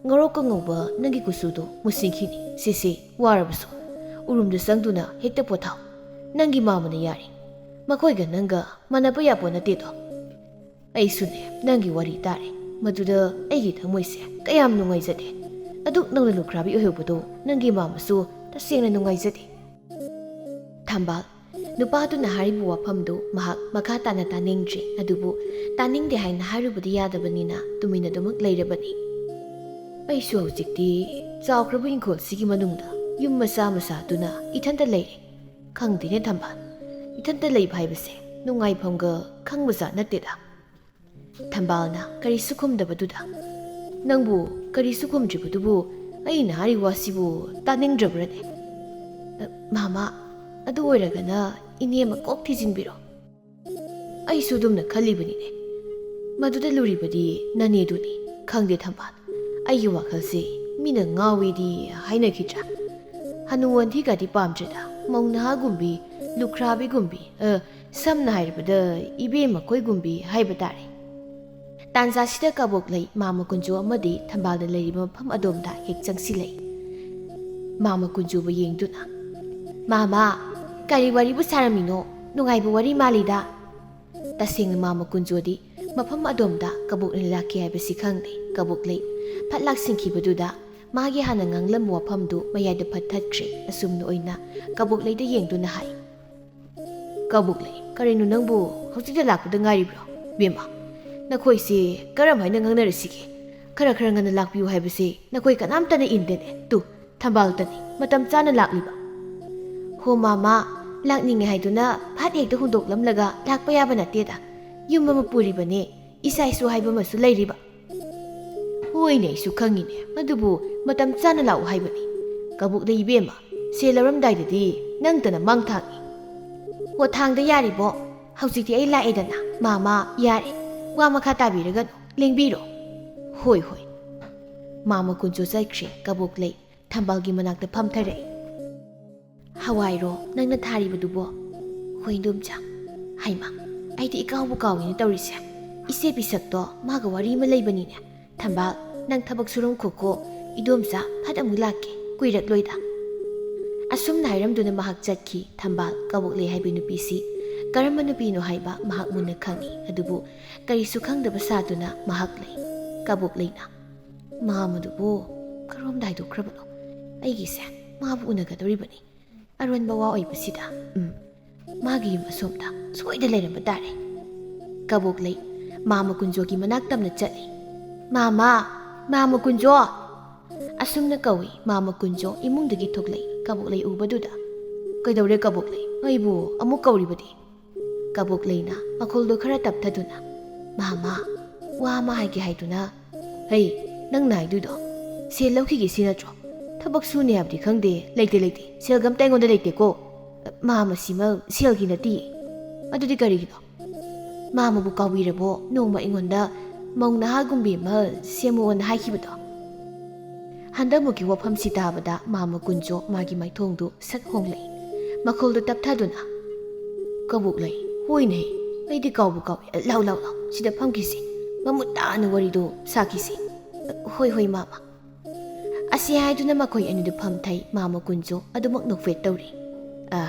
ꯉꯧꯔꯣꯛꯀ ꯉꯧꯕ ꯅꯪꯒꯤ ꯀꯨꯆꯨꯗꯣ ꯃꯨꯁꯤꯟꯈꯤꯅꯤ꯫ ꯁꯤꯁꯤ, ꯋꯥꯔꯕꯁꯨ ꯎꯔꯨꯝꯗ ꯆꯪꯗꯨꯅ ꯍꯦꯛꯇ ꯄꯣꯊꯥꯎ꯫ ꯅꯪꯒꯤ ꯃꯥꯃꯅ ꯌꯥꯔꯤ꯫ ꯃꯈꯣꯏꯒ ꯅꯪꯒ ꯃꯥꯟꯅꯕ ꯌꯥꯄꯣ ꯅꯠꯇꯦꯗꯣ"꯫ "ꯑꯩꯁꯨꯅꯦ, ꯅꯪꯒꯤ ꯋꯥꯔꯤ ꯇꯥꯔꯦ꯫ ꯃꯗꯨꯗ ꯑꯩꯒꯤ ꯊꯃꯣꯏꯁꯦ ꯀꯌꯥꯝ ꯅꯨꯡꯉꯥꯏꯖꯗꯦ꯫ ꯑꯗꯨꯛ ꯅꯧꯅ ꯂꯨꯈ꯭ꯔꯥꯕꯤ ꯑꯣꯏꯍꯧꯕꯗꯣ ꯅꯪꯒꯤ ꯃꯥꯃꯁꯨ ꯇꯁꯦꯡꯅ ꯅꯨꯡꯉꯥꯏꯖꯗꯦ"꯫ ꯊꯝꯕꯥꯜ, ꯅꯨꯄꯥꯗꯨꯅ ꯍꯥꯏꯔꯤꯕ ꯋꯥꯐꯝꯗꯨ ꯃꯍꯥꯛ ꯃꯈꯥ ꯇꯥꯅ ꯇꯥꯅꯤꯡꯗ꯭ꯔꯤ, ꯑꯗꯨꯕꯨ ꯇꯥꯅꯤꯡꯗꯦ ꯍꯥꯏꯅ ꯍꯥꯏꯔꯨꯕꯗꯤ ꯌꯥꯗꯕꯅꯤꯅ ꯇꯨꯃꯤꯟꯅ ꯑꯗꯨꯃꯛ ꯂꯩꯔꯕꯅꯤ꯫ ꯑꯩꯁꯨ ꯍꯧꯖꯤꯛꯇꯤ ꯆꯥꯎꯈ꯭ꯔꯕ ꯏꯪꯈꯣꯜꯁꯤꯒꯤ ꯃꯅꯨꯡꯗ ꯌꯨꯝ ꯃꯆꯥ ꯃꯆꯥꯗꯨꯅ ꯏꯊꯟꯇ ꯂꯩꯔꯦ꯫ ꯈꯪꯗꯦꯅꯦ ꯊꯝꯕꯥꯜ, ꯏꯊꯟꯇ ꯂꯩꯕ ꯍꯥꯏꯕꯁꯦ ꯅꯨꯡꯉꯥꯏꯐꯝꯒ ꯈꯪꯕꯖꯥꯠ ꯅꯠꯇꯦꯗ꯫ ꯊꯝꯕꯥꯜꯅ ꯀꯔꯤꯁꯨ ꯈꯨꯝꯗꯕꯗꯨꯗ, "ꯅꯪꯕꯨ ꯀꯔꯤꯁꯨ ꯈꯨꯝꯗ꯭ꯔꯤꯕꯗꯨꯕꯨ ꯑꯩꯅ ꯍꯥꯏꯔꯤ ꯋꯥꯁꯤꯕꯨ ꯇꯥꯅꯤꯡꯗ꯭ꯔꯕ꯭ꯔꯅꯦ?" "ꯑ, ꯃꯥꯃꯥ, ꯑꯗꯨ ꯑꯣꯏꯔꯒꯅ ꯏꯅꯦ ꯑꯃ ꯀꯣꯛ ꯊꯤꯖꯤꯟꯕꯤꯔꯣ꯫" ꯑꯩꯁꯨ ꯑꯗꯨꯝꯅ ꯈꯜꯂꯤꯕꯅꯤꯅꯦ꯫ ꯃꯗꯨꯗ ꯂꯨꯔꯤꯕꯗꯤ ꯅꯅꯦꯗꯨꯅꯤ꯫ ꯈꯪꯗꯦ ꯊꯝꯕꯥꯜ, ꯑꯩꯒꯤ ꯋꯥꯈꯜꯁꯦ ꯃꯤꯅ ꯉꯥꯎꯏꯗꯤ ꯍꯥꯏꯅꯈꯤꯗ꯭ꯔꯥ? ꯍꯅꯨ ꯍꯟꯊꯤꯒꯗꯤ ꯄꯥꯝꯗ꯭ꯔꯦꯗ, ꯃꯧ ꯅꯍꯥꯒꯨꯝꯕꯤ, ꯂꯨꯈ꯭ꯔꯥꯕꯤꯒꯨꯝꯕꯤ, ꯑ, ꯁꯝꯅ ꯍꯥꯏꯔꯕꯗ ꯏꯕꯦꯝꯃꯈꯣꯏꯒꯨꯝꯕꯤ ꯍꯥꯏꯕ ꯇꯥꯔꯦ꯫ ꯇꯥꯟꯖꯥꯁꯤꯗ ꯀꯕꯣꯛꯂꯩ ꯃꯥꯃ ꯀꯨꯟꯖꯨ ꯑꯃꯗꯤ ꯊꯝꯕꯥꯜꯅ ꯂꯩꯔꯤꯕ ꯃꯐꯝ ꯑꯗꯣꯝꯗ ꯍꯦꯛ ꯆꯪꯁꯤꯜꯂꯛꯏ꯫ ꯃꯥꯃ ꯀꯨꯟꯖꯨꯕꯨ ꯌꯦꯡꯗꯨꯅ, "ꯃꯥꯃꯥ, ꯀꯔꯤ ꯋꯥꯔꯤꯕꯨ ꯁꯥꯔꯝꯃꯤꯅꯣ? ꯅꯨꯡꯉꯥꯏꯕ ꯋꯥꯔꯤ ꯃꯥꯜꯂꯤꯗ꯫" ꯇꯁꯦꯡꯅ ꯃꯥꯃ ꯀꯨꯟꯖꯨꯗꯤ ꯃꯐꯝ ꯑꯗꯣꯝꯗ ꯀꯕꯣꯛꯂꯩ ꯂꯥꯛꯈꯤ ꯍꯥꯏꯕꯁꯤ ꯈꯪꯗꯦ꯫ ꯀꯕꯣꯛꯂꯩ ꯐꯠ ꯂꯥꯛꯁꯤꯟꯈꯤꯕꯗꯨꯗ ꯃꯥꯒꯤ ꯍꯥꯟꯅ ꯉꯥꯡꯂꯝꯕ ꯋꯥꯐꯝꯗꯨ ꯃꯌꯥꯏꯗ ꯐꯠ ꯊꯠꯈ꯭ꯔꯦ꯫ ꯑꯁꯨꯝꯅ ꯑꯣꯏꯅ ꯀꯕꯣꯛꯂꯩꯗ ꯌꯦꯡꯗꯨꯅ ꯍꯥꯏ, "ꯀꯕꯣꯛꯂꯩ, ꯀꯔꯤꯅꯣ ꯅꯪꯕꯨ ꯍꯧꯖꯤꯛꯇ ꯂꯥꯛꯄꯗ ꯉꯥꯏꯔꯤꯕ꯭ꯔꯣ? ꯕꯦꯝꯃ, ꯅꯈꯣꯏꯁꯦ ꯀꯔꯝ ꯍꯥꯏꯅ ꯉꯥꯡꯅꯔꯁꯤꯒꯦ? ꯈꯔ ꯈꯔ ꯉꯟꯅ ꯂꯥꯛꯄꯤꯌꯨ ꯍꯥꯏꯕꯁꯦ ꯅꯈꯣꯏ ꯀꯅꯥꯝꯇꯅ ꯏꯟꯗꯦꯅꯦ꯫ ꯇꯨ, ꯊꯝꯕꯥꯜꯇꯅꯤ ꯃꯇꯝ ꯆꯥꯅ ꯂꯥꯛꯂꯤꯕ꯫" "ꯍꯣ ꯃꯥꯃꯥ, ꯂꯥꯛꯅꯤꯡꯉꯦ ꯍꯥꯏꯗꯨꯅ ꯐꯠ ꯍꯦꯛꯇ ꯍꯨꯟꯗꯣꯛꯂꯝꯂꯒ ꯂꯥꯛꯄ ꯌꯥꯕ ꯅꯠꯇꯦꯗ꯫ ꯌꯨꯝ ꯑꯃ ꯄꯨꯔꯤꯕꯅꯦ, ꯏꯆꯥ ꯏꯁꯨ ꯍꯥꯏꯕ ꯑꯃꯁꯨ ꯂꯩꯔꯤꯕ꯫" "ꯍꯣꯏꯅꯦ, ꯑꯩꯁꯨ ꯈꯪꯉꯤꯅꯦ, ꯑꯗꯨꯕꯨ ꯃꯇꯝ ꯆꯥꯅ ꯂꯥꯛꯎ ꯍꯥꯏꯕꯅꯤ꯫ ꯀꯕꯣꯛꯂꯩ ꯏꯕꯦꯝꯃ, ꯁꯦꯜ ꯂꯧꯔꯝꯗꯥꯏꯗꯗꯤ ꯅꯪꯇꯅ ꯃꯥꯡ ꯊꯥꯡꯏ꯫" "ꯍꯣ, ꯊꯥꯡꯗ ꯌꯥꯔꯤꯕꯣ? ꯍꯧꯖꯤꯛꯇꯤ ꯑꯩ ꯂꯥꯛꯑꯦꯗꯅ, ꯃꯥꯃꯥ, ꯌꯥꯔꯦ꯫ ꯋꯥ ꯃꯈꯥ ꯇꯥꯕꯤꯔꯒꯅꯨ, ꯂꯦꯡꯕꯤꯔꯣ꯫" "ꯍꯣꯏ, ꯍꯣꯏ꯫" ꯃꯥꯃ ꯀꯨꯟꯖꯨ ꯆꯠꯈ꯭ꯔꯦ꯫ ꯀꯕꯣꯛꯂꯩ ꯊꯝꯕꯥꯜꯒꯤ ꯃꯅꯥꯛꯇ ꯐꯝꯊꯔꯛꯏ꯫ "ꯍꯋꯥꯏꯔꯣ ꯅꯪꯅ ꯊꯥꯔꯤꯕꯗꯨꯕꯣ?" "ꯍꯣꯏ, ꯏꯟꯗꯣꯝꯆꯥ꯫" "ꯍꯩꯃꯥ, ꯑꯩꯗꯤ ꯏꯀꯥꯎꯕꯨ ꯀꯥꯎꯏꯅꯦ ꯇꯧꯔꯤꯁꯦ꯫ ꯏꯆꯦ ꯄꯤꯁꯛꯇꯣ ꯃꯥꯒ ꯋꯥꯔꯤ ꯑꯃ ꯂꯩꯕꯅꯤꯅꯦ꯫ ꯊꯝꯕꯥꯜ, ꯅꯪ ꯊꯕꯛ ꯁꯨꯔꯝꯈꯣꯀꯣ, ꯏꯟꯗꯣꯝꯆꯥ ꯐꯠ ꯑꯃꯨꯛ ꯂꯥꯛꯀꯦ, ꯀꯨꯏꯔꯛꯂꯣꯏꯗ꯫" ꯑꯁꯨꯝꯅ ꯍꯥꯏꯔꯝꯗꯨꯅ ꯃꯍꯥꯛ ꯆꯠꯈꯤ꯫ ꯊꯝꯕꯥꯜ, ꯀꯕꯣꯛꯂꯩ ꯍꯥꯏꯕꯤ ꯅꯨꯄꯤꯁꯤ ꯀꯔꯝꯕ ꯅꯨꯄꯤꯅꯣ ꯍꯥꯏꯕ ꯃꯍꯥꯛ ꯃꯨꯟꯅ ꯈꯪꯏ, ꯑꯗꯨꯕꯨ ꯀꯔꯤꯁꯨ ꯈꯪꯗꯕ ꯁꯥꯗꯨꯅ ꯃꯍꯥꯛ ꯂꯩ꯫ ꯀꯕꯣꯛꯂꯩꯅ, "ꯃꯥꯃꯗꯨꯕꯨ ꯀꯔꯣꯝꯗ ꯍꯥꯏꯗꯣꯛꯈ꯭ꯔꯕꯅꯣ? ꯑꯩꯒꯤꯁꯦ ꯃꯥꯕꯨ ꯎꯅꯒꯗꯧꯔꯤꯕꯅꯤ꯫ ꯑꯔꯣꯟꯕ ꯋꯥ ꯑꯣꯏꯕꯁꯤꯗ꯫ ꯎꯝ, ꯃꯥꯒꯤ ꯌꯨꯝ ꯑꯁꯣꯝꯗ ꯁꯣꯏꯗ ꯂꯩꯔꯝꯕ ꯇꯥꯔꯦ꯫" ꯀꯕꯣꯛꯂꯩ ꯃꯥꯃ ꯀꯨꯟꯖꯣꯒꯤ ꯃꯅꯥꯛ ꯇꯝꯅ ꯆꯠꯂꯤ꯫ "ꯃꯥꯃ, "ꯃꯥꯃ ꯀꯨꯟꯖꯣ!" ꯑꯁꯨꯝꯅ ꯀꯧꯏ꯫ ꯃꯥꯃ ꯀꯨꯟꯖꯣ ꯏꯃꯨꯡꯗꯒꯤ ꯊꯣꯛꯂꯛꯏ꯫ ꯀꯕꯣꯛꯂꯩ ꯎꯕꯗꯨꯗ, "ꯀꯩꯗꯧꯔꯦ ꯀꯕꯣꯛꯂꯩ? ꯑꯩꯕꯨ ꯑꯃꯨꯛ ꯀꯧꯔꯤꯕꯗꯤ?" ꯀꯕꯣꯛꯂꯩꯅ ꯃꯈꯣꯜꯗꯣ ꯈꯔ ꯇꯞꯊꯗꯨꯅ, "ꯃꯥꯃ, ꯋꯥ ꯑꯃ ꯍꯥꯏꯒꯦ ꯍꯥꯏꯗꯨꯅ꯫ ꯍꯩ, ꯅꯪ ꯅꯥꯏꯗꯨꯗꯣ ꯁꯦꯜ ꯂꯧꯈꯤꯒꯦ ꯁꯤ ꯅꯠꯇ꯭ꯔꯣ? ꯊꯕꯛ ꯁꯨꯅꯤ ꯍꯥꯏꯕꯗꯤ ꯈꯪꯗꯦ, ꯂꯩꯇꯦ ꯂꯩꯇꯦ, ꯁꯦꯜꯒ ꯑꯝꯇ ꯑꯩꯉꯣꯟꯗ ꯂꯩꯇꯦꯀꯣ꯫ ꯃꯥꯃ ꯁꯤꯃ ꯁꯦꯜꯒꯤ ꯅꯠꯇꯤꯌꯦ꯫ ꯑꯗꯨꯗꯤ ꯀꯔꯤꯒꯤꯅꯣ? ꯃꯥꯃꯕꯨ ꯀꯥꯎꯕꯤꯔꯕꯣ? ꯅꯣꯡꯃ ꯑꯩꯉꯣꯟꯗ ꯃꯧ ꯅꯍꯥꯒꯨꯝꯕꯤ ꯑꯃ ꯁꯦꯝꯃꯣꯅ ꯍꯥꯏꯈꯤꯕꯗꯣ?" ꯍꯟꯗꯛꯃꯨꯛꯀꯤ ꯋꯥꯐꯝꯁꯤ ꯇꯥꯕꯗ ꯃꯥꯃ ꯀꯨꯟꯖꯣ ꯃꯥꯒꯤ ꯃꯥꯏꯊꯣꯡꯗꯨ ꯁꯠ ꯍꯣꯡꯂꯛꯏ꯫ ꯃꯈꯣꯜꯗꯣ ꯇꯞꯊꯗꯨꯅ, "ꯀꯕꯣꯛꯂꯩ, ꯍꯣꯏꯅꯦ, ꯑꯩꯗꯤ ꯀꯥꯎꯕꯨ ꯀꯥꯎꯏ꯫ ꯂꯥꯎ, ꯂꯥꯎ, ꯂꯥꯎ, ꯁꯤꯗ ꯐꯝꯈꯤꯁꯤ꯫ ꯃꯃꯨꯠ ꯇꯥꯅ ꯋꯥꯔꯤꯗꯨ ꯁꯥꯈꯤꯁꯤ꯫ ꯍꯣꯏ, ꯍꯣꯏ, ꯃꯥꯃ꯫" ꯑꯁꯤ ꯍꯥꯏꯗꯨꯅ ꯃꯈꯣꯏ ꯑꯅꯤꯗꯨ ꯐꯝꯊꯩ꯫ ꯃꯥꯃ ꯀꯨꯟꯖꯣ ꯑꯗꯨꯃꯛ ꯅꯣꯛꯐꯦꯠ ꯇꯧꯔꯤ꯫ "ꯑ,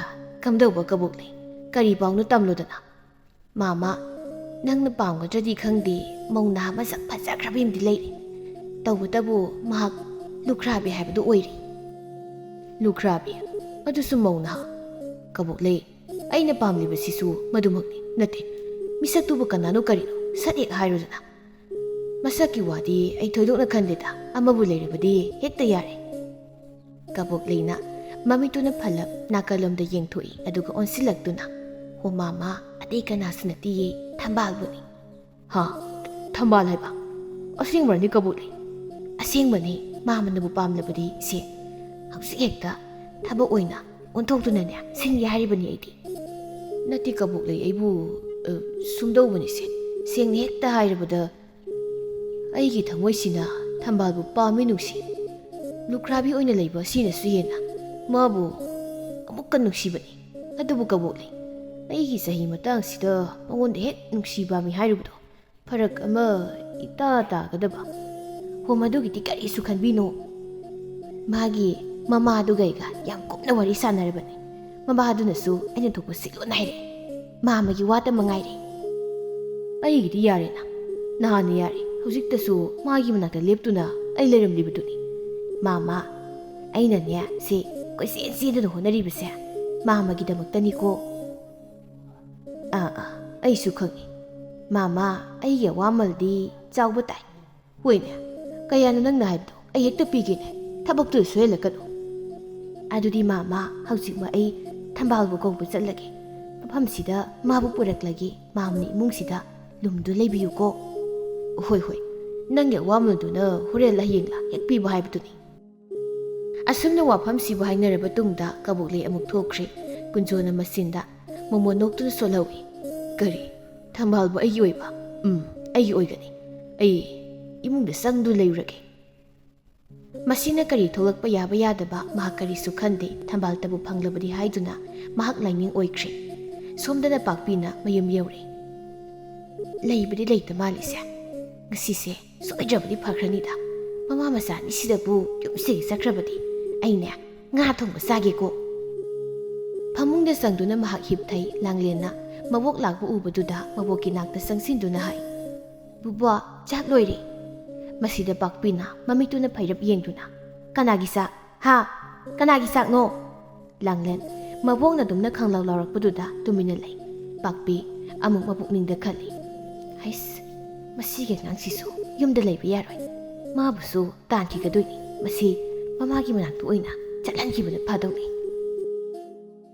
ꯀꯝꯗꯧꯕ ꯀꯕꯣꯛꯂꯩ? ꯀꯔꯤ ꯄꯥꯎꯅꯣ ꯇꯝꯂꯨꯗꯅ?" "ꯃꯥꯃ, ꯅꯪꯅ ꯄꯥꯝꯒꯗ꯭ꯔꯗꯤ ꯈꯪꯗꯦ, ꯃꯧ ꯅꯍꯥ ꯃꯁꯛ ꯐꯖꯈ꯭ꯔꯕꯤ ꯑꯃꯗꯤ ꯂꯩꯔꯦ꯫ ꯇꯧꯕꯇꯕꯨ ꯃꯍꯥꯛ ꯂꯨꯈ꯭ꯔꯥꯕꯤ ꯍꯥꯏꯕꯗꯨ ꯑꯣꯏꯔꯦ꯫" "ꯂꯨꯈ꯭ꯔꯥꯕꯤ? ꯑꯗꯨꯁꯨ ꯃꯧ ꯅꯍꯥ?" "ꯀꯕꯣꯛꯂꯩ, ꯑꯩꯅ ꯄꯥꯝꯂꯤꯕꯁꯤꯁꯨ ꯃꯗꯨꯃꯛꯅꯤ꯫ ꯅꯠꯇꯦ, ꯃꯤꯁꯛꯇꯨꯕꯨ ꯀꯅꯥꯅꯣ ꯀꯔꯤꯅꯣ ꯁꯠ ꯍꯦꯛ ꯍꯥꯏꯔꯨꯗꯅ꯫ ꯃꯁꯛꯀꯤ ꯋꯥꯗꯤ ꯑꯩ ꯊꯣꯏꯗꯣꯛꯅ ꯈꯟꯗꯦꯗ, ꯑꯃꯕꯨ ꯂꯩꯔꯕꯗꯤ ꯍꯦꯛꯇ ꯌꯥꯔꯦ꯫" ꯀꯕꯣꯛꯂꯩꯅ ꯃꯃꯤꯠꯇꯨꯅ ꯐꯜꯂꯞ ꯅꯥꯀꯜꯂꯣꯝꯗ ꯌꯦꯡꯊꯣꯛꯏ, ꯑꯗꯨꯒ ꯑꯣꯟꯁꯤꯜꯂꯛꯇꯨꯅ, "ꯍꯣ ꯃꯥꯃ, ꯑꯇꯩ ꯀꯅꯥꯁꯨ ꯅꯠꯇꯤꯌꯦ, ꯊꯝꯕꯥꯜꯕꯨꯅꯤ꯫" "ꯍꯥ? ꯊꯝꯕꯥꯜ ꯍꯥꯏꯕ? ꯑꯁꯦꯡꯕ꯭ꯔꯅꯤ ꯀꯕꯣꯛꯂꯩ?" "ꯑꯁꯦꯡꯕꯅꯤ꯫ ꯃꯥꯃꯅꯕꯨ ꯄꯥꯝꯂꯕꯗꯤ ꯁꯦ, ꯍꯧꯖꯤꯛ ꯍꯦꯛꯇ ꯊꯕꯛ ꯑꯣꯏꯅ ꯑꯣꯟꯊꯣꯛꯇꯨꯅꯅꯦ ꯁꯤꯟꯒꯦ ꯍꯥꯏꯔꯤꯕꯅꯤ ꯑꯩꯗꯤ꯫" "ꯅꯠꯇꯦ ꯀꯕꯣꯛꯂꯩ, ꯑꯩꯕꯨ, ꯑ, ꯁꯨꯝꯗꯧꯕꯅꯤꯁꯦ꯫ ꯁꯦꯡꯅ ꯍꯦꯛꯇ ꯍꯥꯏꯔꯕꯗ, ꯑꯩꯒꯤ ꯊꯃꯣꯏꯁꯤꯅ ꯊꯝꯕꯥꯜꯕꯨ ꯄꯥꯝꯃꯤ ꯅꯨꯡꯁꯤ꯫ ꯂꯨꯈ꯭ꯔꯥꯕꯤ ꯑꯣꯏꯅ ꯂꯩꯕ ꯑꯁꯤꯅꯁꯨ ꯍꯦꯟꯅ ꯃꯥꯕꯨ ꯑꯃꯨꯛꯀ ꯅꯨꯡꯁꯤꯕꯅꯤ꯫ ꯑꯗꯨꯕꯨ ꯀꯕꯣꯛꯂꯩ, ꯑꯩꯒꯤ ꯆꯍꯤ ꯃꯇꯥꯡꯁꯤꯗ ꯃꯉꯣꯟꯗ ꯍꯦꯛ ꯅꯨꯡꯁꯤ ꯄꯥꯝꯃꯤ ꯍꯥꯏꯔꯨꯕꯗꯣ ꯐꯔꯛ ꯑꯃ ꯏꯇꯥ ꯇꯥꯒꯗꯕ꯫" "ꯍꯣ, ꯃꯗꯨꯒꯤꯗꯤ ꯀꯔꯤꯁꯨ ꯈꯟꯕꯤꯅꯨ꯫ ꯃꯥꯒꯤ ꯃꯃꯥꯗꯨꯒ ꯑꯩꯒ ꯌꯥꯝ ꯀꯨꯞꯅ ꯋꯥꯔꯤ ꯁꯥꯟꯅꯔꯕꯅꯤ꯫ ꯃꯃꯥꯗꯨꯅꯁꯨ ꯑꯩꯅ ꯊꯣꯛꯄ ꯁꯤꯠꯂꯣꯅ ꯍꯥꯏꯔꯛꯑꯦ꯫ ꯃꯥꯃꯒꯤ ꯋꯥꯇ ꯃꯉꯥꯏꯔꯦ꯫ ꯑꯩꯒꯤꯗꯤ ꯌꯥꯔꯦꯅ, ꯅꯍꯥꯟꯅ ꯌꯥꯔꯦ꯫ ꯍꯧꯖꯤꯛꯇꯁꯨ ꯃꯥꯒꯤ ꯃꯅꯥꯛꯇ ꯂꯦꯞꯇꯨꯅ ꯑꯩ ꯂꯩꯔꯝꯂꯤꯕꯗꯨꯅꯤ꯫ ꯃꯥꯃ, ꯑꯩꯅꯅꯦ ꯁꯤ ꯀꯣꯏꯆꯦꯟ ꯆꯦꯟꯗꯨꯅ ꯍꯣꯠꯅꯔꯤꯕꯁꯦ ꯃꯥꯃꯒꯤꯗꯃꯛꯇꯅꯤꯀꯣ꯫" "ꯑꯥ, ꯑꯥ, ꯑꯩꯁꯨ ꯈꯪꯏ꯫ ꯃꯥꯃ, ꯑꯩꯒꯤ ꯑꯋꯥꯃꯜꯗꯤ ꯆꯥꯎꯕ ꯇꯥꯏ꯫ ꯍꯣꯏꯅꯦ, "ꯀꯌꯥꯅꯣ ꯅꯪꯅ ꯍꯥꯏꯕꯗꯣ? ꯑꯩ ꯍꯦꯛꯇ ꯄꯤꯒꯦꯅꯦ꯫ ꯊꯕꯛꯇꯨꯗ ꯁꯣꯏꯍꯜꯂꯛꯀꯅꯨ꯫" "ꯑꯗꯨꯗꯤ ꯃꯥꯃ, ꯍꯧꯖꯤꯛꯃꯛ ꯑꯩ ꯊꯝꯕꯥꯜꯕꯨ ꯀꯧꯕ ꯆꯠꯂꯒꯦ꯫ ꯃꯐꯝꯁꯤꯗ ꯃꯥꯕꯨ ꯄꯨꯔꯛꯂꯒꯦ꯫ ꯃꯥꯃꯅ ꯏꯃꯨꯡꯁꯤꯗ ꯂꯨꯝꯗꯨ ꯂꯩꯕꯤꯌꯨꯀꯣ꯫" "ꯍꯣꯏ, ꯍꯣꯏ꯫ ꯅꯪꯒꯤ ꯑꯋꯥꯃꯜꯗꯨꯅ ꯍꯣꯔꯦꯟꯂ ꯍꯌꯦꯡꯂ ꯍꯦꯛ ꯄꯤꯕ ꯍꯥꯏꯕꯗꯨꯅꯤ꯫" ꯑꯁꯨꯝꯅ ꯋꯥꯐꯝꯁꯤꯕꯨ ꯍꯥꯏꯅꯔꯕ ꯇꯨꯡꯗ ꯀꯕꯣꯛꯂꯩ ꯑꯃꯨꯛ ꯊꯣꯛꯈ꯭ꯔꯦ꯫ ꯀꯨꯟꯖꯣꯅ ꯃꯆꯤꯟꯗ ꯃꯣꯃꯣꯟ ꯅꯣꯛꯇꯨꯅ ꯁꯣꯜꯍꯧꯏ꯫ "ꯀꯔꯤ? ꯊꯝꯕꯥꯜꯕꯨ ꯑꯩꯒꯤ ꯑꯣꯏꯕ? ꯎꯝ, ꯑꯩꯒꯤ ꯑꯣꯏꯒꯅꯤ꯫ ꯑꯩ ꯏꯃꯨꯡꯗ ꯆꯪꯗꯨꯅ ꯂꯩꯔꯨꯔꯒꯦ꯫" ꯃꯁꯤꯅ ꯀꯔꯤ ꯊꯣꯛꯂꯛꯄ ꯌꯥꯕ ꯌꯥꯗꯕ ꯃꯍꯥꯛ ꯀꯔꯤꯁꯨ ꯈꯟꯗꯦ꯫ ꯊꯝꯕꯥꯜꯇꯕꯨ ꯐꯪꯂꯕꯗꯤ ꯍꯥꯏꯗꯨꯅ ꯃꯍꯥꯛ ꯂꯥꯏꯅꯤꯡ ꯑꯣꯏꯈ꯭ꯔꯦ꯫ ꯁꯣꯝꯗꯅ ꯄꯥꯛꯄꯤꯅ ꯃꯌꯨꯝ ꯌꯧꯔꯦ꯫ "ꯂꯩꯕꯗꯤ ꯂꯩꯇ ꯃꯥꯜꯂꯤꯁꯦ꯫ ꯉꯁꯤꯁꯦ ꯁꯣꯏꯗ꯭ꯔꯕꯗꯤ ꯐꯈ꯭ꯔꯅꯤꯗ꯫ ꯃꯃꯥ ꯃꯆꯥ ꯑꯅꯤꯁꯤꯗꯕꯨ ꯌꯨꯝꯁꯤꯗꯒꯤ ꯆꯠꯈ꯭ꯔꯕꯗꯤ ꯑꯩꯅꯦ ꯉꯥ ꯊꯣꯡꯕ ꯆꯥꯒꯦꯀꯣ꯫" ꯐꯃꯨꯡꯗ ꯆꯪꯗꯨꯅ ꯃꯍꯥꯛ ꯍꯤꯞꯊꯩ꯫ ꯂꯥꯡꯂꯦꯟꯅ ꯃꯕꯣꯛ ꯂꯥꯛꯄ ꯎꯕꯗꯨꯗ ꯃꯕꯣꯛꯀꯤ ꯅꯥꯛꯇ ꯆꯪꯁꯤꯟꯗꯨꯅ ꯍꯥꯏ, "ꯕꯨꯕꯣꯛ, ꯆꯥꯛ ꯂꯣꯏꯔꯦ꯫" ꯃꯁꯤꯗ ꯄꯥꯛꯄꯤꯅ ꯃꯃꯤꯠꯇꯨꯅ ꯐꯩꯔꯞ ꯌꯦꯡꯗꯨꯅ, "ꯀꯅꯥꯒꯤ ꯆꯥꯛ? ꯍꯥ? ꯀꯅꯥꯒꯤ ꯆꯥꯛꯅꯣ?" ꯂꯥꯡꯂꯦꯟ ꯃꯕꯣꯛꯅ ꯑꯗꯨꯝꯅ ꯈꯪꯂꯥꯎ ꯂꯥꯎꯔꯛꯄꯗꯨꯗ ꯇꯨꯃꯤꯟꯅ ꯂꯩ꯫ ꯄꯥꯛꯄꯤ ꯑꯃꯨꯛ ꯃꯄꯨꯛꯅꯤꯡꯗ ꯈꯜꯂꯤ, "ꯍꯩꯁ, ꯃꯁꯤꯒꯤ ꯑꯉꯥꯡꯁꯤꯁꯨ ꯌꯨꯝꯗ ꯂꯩꯕ ꯌꯥꯔꯣꯏ꯫ ꯃꯥꯕꯨꯁꯨ ꯇꯥꯟꯈꯤꯒꯗꯣꯏꯅꯤ꯫ ꯃꯁꯤ ꯃꯃꯥꯒꯤ ꯃꯅꯥꯛꯇ ꯑꯣꯏꯅ ꯆꯠꯍꯟꯈꯤꯕꯅ ꯐꯗꯧꯅꯤ꯫"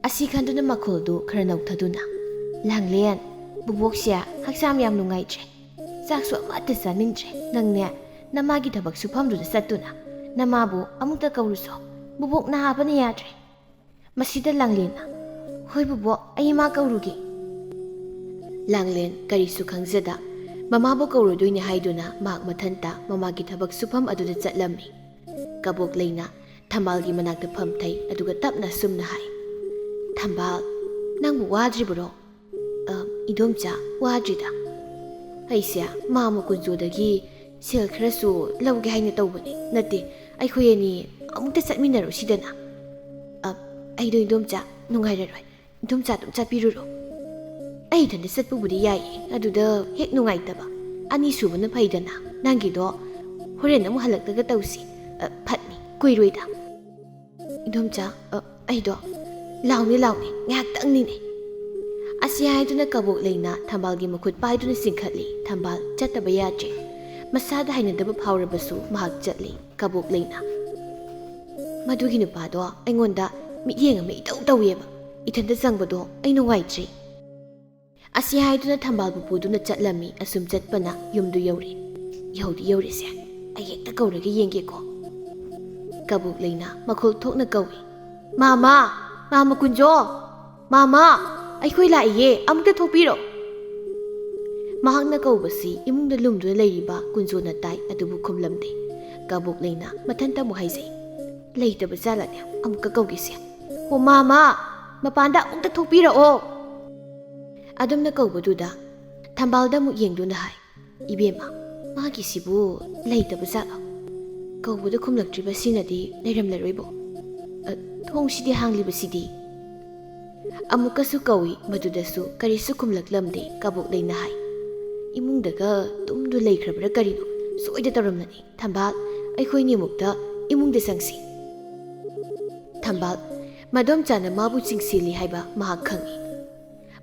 ꯑꯁꯤ ꯈꯟꯗꯨꯅ ꯃꯈꯣꯜꯗꯨ ꯈꯔ ꯅꯧꯊꯗꯨꯅ, "ꯂꯥꯡꯂꯦꯟ, ꯕꯨꯕꯣꯛꯁꯦ ꯍꯛꯆꯥꯡ ꯌꯥꯝ ꯅꯨꯡꯉꯥꯏꯇ꯭ꯔꯦ꯫ ꯆꯥꯛꯁꯨ ꯑꯃꯠꯇ ꯆꯥꯅꯤꯡꯗ꯭ꯔꯦ꯫ ꯅꯪꯅꯦ ꯅꯃꯥꯒꯤ ꯊꯕꯛ ꯁꯨꯐꯝꯗꯨꯗ ꯆꯠꯇꯨꯅ ꯅꯃꯥꯕꯨ ꯑꯃꯨꯛꯇ ꯀꯧꯔꯨꯆꯣ꯫ ꯕꯨꯕꯣꯛ ꯅꯥꯕꯅ ꯌꯥꯗ꯭ꯔꯦ꯫" ꯃꯁꯤꯗ ꯂꯥꯡꯂꯦꯟꯅ, "ꯍꯣꯏ ꯕꯨꯕꯣꯛ, ꯑꯩ ꯏꯃꯥ ꯀꯧꯔꯨꯒꯦ꯫" ꯂꯥꯡꯂꯦꯟ ꯀꯔꯤꯁꯨ ꯈꯪꯖꯗ ꯃꯃꯥꯕꯨ ꯀꯧꯔꯨꯗꯣꯏꯅꯤ ꯍꯥꯏꯗꯨꯅ ꯃꯍꯥꯛ ꯃꯊꯟꯇ ꯃꯃꯥꯒꯤ ꯊꯕꯛ ꯁꯨꯐꯝ ꯑꯗꯨꯗ ꯆꯠꯂꯝꯃꯤ꯫ ꯀꯕꯣꯛꯂꯩꯅ ꯊꯝꯕꯥꯜꯒꯤ ꯃꯅꯥꯛꯇ ꯐꯝꯊꯩ, ꯑꯗꯨꯒ ꯇꯞꯅ ꯑꯁꯨꯝꯅ ꯍꯥꯏ, "ꯊꯝꯕꯥꯜ, ꯅꯪꯕꯨ ꯋꯥꯗ꯭ꯔꯤꯕꯔꯣ?" "ꯑ, ꯏꯗꯣꯝꯆꯥ, ꯋꯥꯗ꯭ꯔꯤꯗ꯫ ꯑꯩꯁꯦ ꯃꯥꯃ ꯀꯨꯟꯖꯣꯗꯒꯤ ꯁꯦꯜ ꯈꯔꯁꯨ ꯂꯧꯒꯦ ꯍꯥꯏꯅ ꯇꯧꯕꯅꯤ꯫ ꯅꯠꯇꯦ, ꯑꯩꯈꯣꯏ ꯑꯅꯤ ꯑꯃꯨꯛꯇ ꯆꯠꯃꯤꯟꯅꯔꯨꯁꯤꯗꯅ꯫" "ꯑ, ꯑꯩꯗꯣ ꯏꯗꯣꯝꯆꯥ ꯅꯨꯡꯉꯥꯏꯔꯔꯣꯏ꯫ ꯏꯗꯣꯝꯆꯥ ꯑꯗꯨꯝ ꯆꯠꯄꯤꯔꯨꯔꯣ꯫" "ꯑꯩ ꯏꯊꯟꯇ ꯆꯠꯄꯕꯨꯗꯤ ꯌꯥꯏꯌꯦ, ꯑꯗꯨꯗ ꯍꯦꯛ ꯅꯨꯡꯉꯥꯏꯇꯕ꯫ ꯑꯅꯤꯁꯨꯕꯅ ꯐꯩꯗꯅ꯫ ꯅꯪꯒꯤꯗꯣ ꯍꯣꯔꯦꯟ ꯑꯃꯨꯛ ꯍꯜꯂꯛꯂꯒ ꯇꯧꯁꯤ꯫ ꯑ, ꯐꯠꯅꯤ, ꯀꯨꯏꯔꯣꯏꯗ꯫" "ꯏꯗꯣꯝꯆꯥ, ꯑ, ꯑꯩꯗꯣ, ꯂꯥꯎꯅꯦ, ꯂꯥꯎꯅꯦ, ꯉꯥꯏꯍꯥꯛꯇꯪꯅꯤꯅꯦ꯫" ꯑꯁꯤ ꯍꯥꯏꯗꯨꯅ ꯀꯕꯣꯛꯂꯩꯅ ꯊꯝꯕꯥꯜꯒꯤ ꯃꯈꯨꯠ ꯄꯥꯏꯗꯨꯅ ꯆꯤꯡꯈꯠꯂꯤ꯫ ꯊꯝꯕꯥꯜ ꯆꯠꯇꯕ ꯌꯥꯗ꯭ꯔꯦ꯫ ꯃꯁꯥꯗ ꯍꯩꯅꯗꯕ ꯐꯥꯎꯔꯕꯁꯨ ꯃꯍꯥꯛ ꯆꯠꯂꯤ꯫ ꯀꯕꯣꯛ ꯂꯩꯅ, "ꯃꯗꯨꯒꯤ ꯅꯨꯄꯥꯗꯣ ꯑꯩꯉꯣꯟꯗ ꯃꯤꯠꯌꯦꯡ ꯑꯃ ꯏꯇꯧ ꯇꯧꯏꯌꯦꯕ꯫ ꯏꯊꯟꯇ ꯆꯪꯕꯗꯣ ꯑꯩ ꯅꯨꯡꯉꯥꯏꯇ꯭ꯔꯦ"꯫ ꯑꯁꯤ ꯍꯥꯏꯗꯨꯅ ꯊꯝꯕꯥꯜꯕꯨ ꯄꯨꯗꯨꯅ ꯆꯠꯂꯝꯃꯤ꯫ ꯑꯁꯨꯝ ꯆꯠꯄꯅ ꯌꯨꯝꯗꯨ ꯌꯧꯔꯦ꯫ "ꯌꯧꯗꯤ ꯌꯧꯔꯦꯁꯦ, ꯑꯩ ꯍꯦꯛꯇ ꯀꯧꯔꯒ ꯌꯦꯡꯒꯦꯀꯣ"꯫ ꯀꯕꯣꯛ ꯂꯩꯅ ꯃꯈꯣꯜ ꯊꯣꯛꯅ ꯀꯧꯏ, "ꯃꯥꯃꯥ! ꯃꯥꯃꯥ ꯀꯨꯟꯖꯣ! ꯃꯥꯃꯥ! ꯑꯩꯈꯣꯏ ꯂꯥꯛꯏꯌꯦ, ꯑꯃꯨꯛꯇ ꯊꯣꯛꯄꯤꯔꯣ!" ꯃꯍꯥꯛꯅ ꯀꯧꯕꯁꯤ ꯏꯃꯨꯡꯗ ꯂꯨꯝꯗꯨꯅ ꯂꯩꯔꯤꯕ ꯀꯨꯟꯖꯣꯅ ꯇꯥꯏ, ꯑꯗꯨꯕꯨ ꯈꯨꯝꯂꯝꯗꯦ꯫ ꯀꯕꯣꯛ ꯂꯩꯅ ꯃꯊꯟꯇ ꯑꯃꯨꯛ ꯍꯥꯏꯖꯩ, "ꯂꯩꯇꯕ ꯖꯥꯠꯂꯅꯦ? ꯑꯃꯨꯛꯀ ꯀꯧꯒꯦꯁꯦ꯫ ꯍꯣ ꯃꯥꯃꯥ! ꯃꯄꯥꯟꯗ ꯑꯃꯨꯛꯇ ꯊꯣꯛꯄꯤꯔꯛꯑꯣ!" ꯑꯗꯨꯝꯅ ꯀꯧꯕꯗꯨꯗ ꯊꯝꯕꯥꯜꯗ ꯑꯃꯨꯛ ꯌꯦꯡꯗꯨꯅ ꯍꯥꯏ, "ꯏꯕꯦꯝꯃ, ꯃꯥꯒꯤꯁꯤꯕꯨ ꯂꯩꯇꯕ ꯖꯥꯠꯂꯣ? ꯀꯧꯕꯗ ꯈꯨꯝꯂꯛꯇ꯭ꯔꯤꯕꯁꯤꯅꯗꯤ ꯂꯩꯔꯝꯂꯔꯣꯏꯕꯣ꯫ ꯑ, ꯊꯣꯡꯁꯤꯗꯤ ꯍꯥꯡꯂꯤꯕꯁꯤꯗꯤ?" ꯑꯃꯨꯛꯀꯁꯨ ꯀꯧꯏ, ꯃꯗꯨꯗꯁꯨ ꯀꯔꯤꯁꯨ ꯈꯨꯝꯂꯛꯂꯝꯗꯦ꯫ ꯀꯕꯣꯛ ꯂꯩꯅ ꯍꯥꯏ, "ꯏꯃꯨꯡꯗꯒ ꯇꯨꯝꯗꯨ ꯂꯩꯈ꯭ꯔꯕ꯭ꯔꯥ ꯀꯔꯤꯅꯣ? ꯁꯣꯏꯗ ꯇꯧꯔꯝꯂꯅꯤ꯫ ꯊꯝꯕꯥꯜ, ꯑꯩꯈꯣꯏꯅꯤꯃꯨꯛꯇ ꯏꯃꯨꯡꯗ ꯆꯪꯁꯤ"꯫ ꯊꯝꯕꯥꯜ, ꯃꯗꯣꯝꯆꯥꯅ ꯃꯥꯕꯨ ꯆꯤꯡꯁꯤꯜꯂꯤ ꯍꯥꯏꯕ ꯃꯍꯥꯛ ꯈꯪꯏ꯫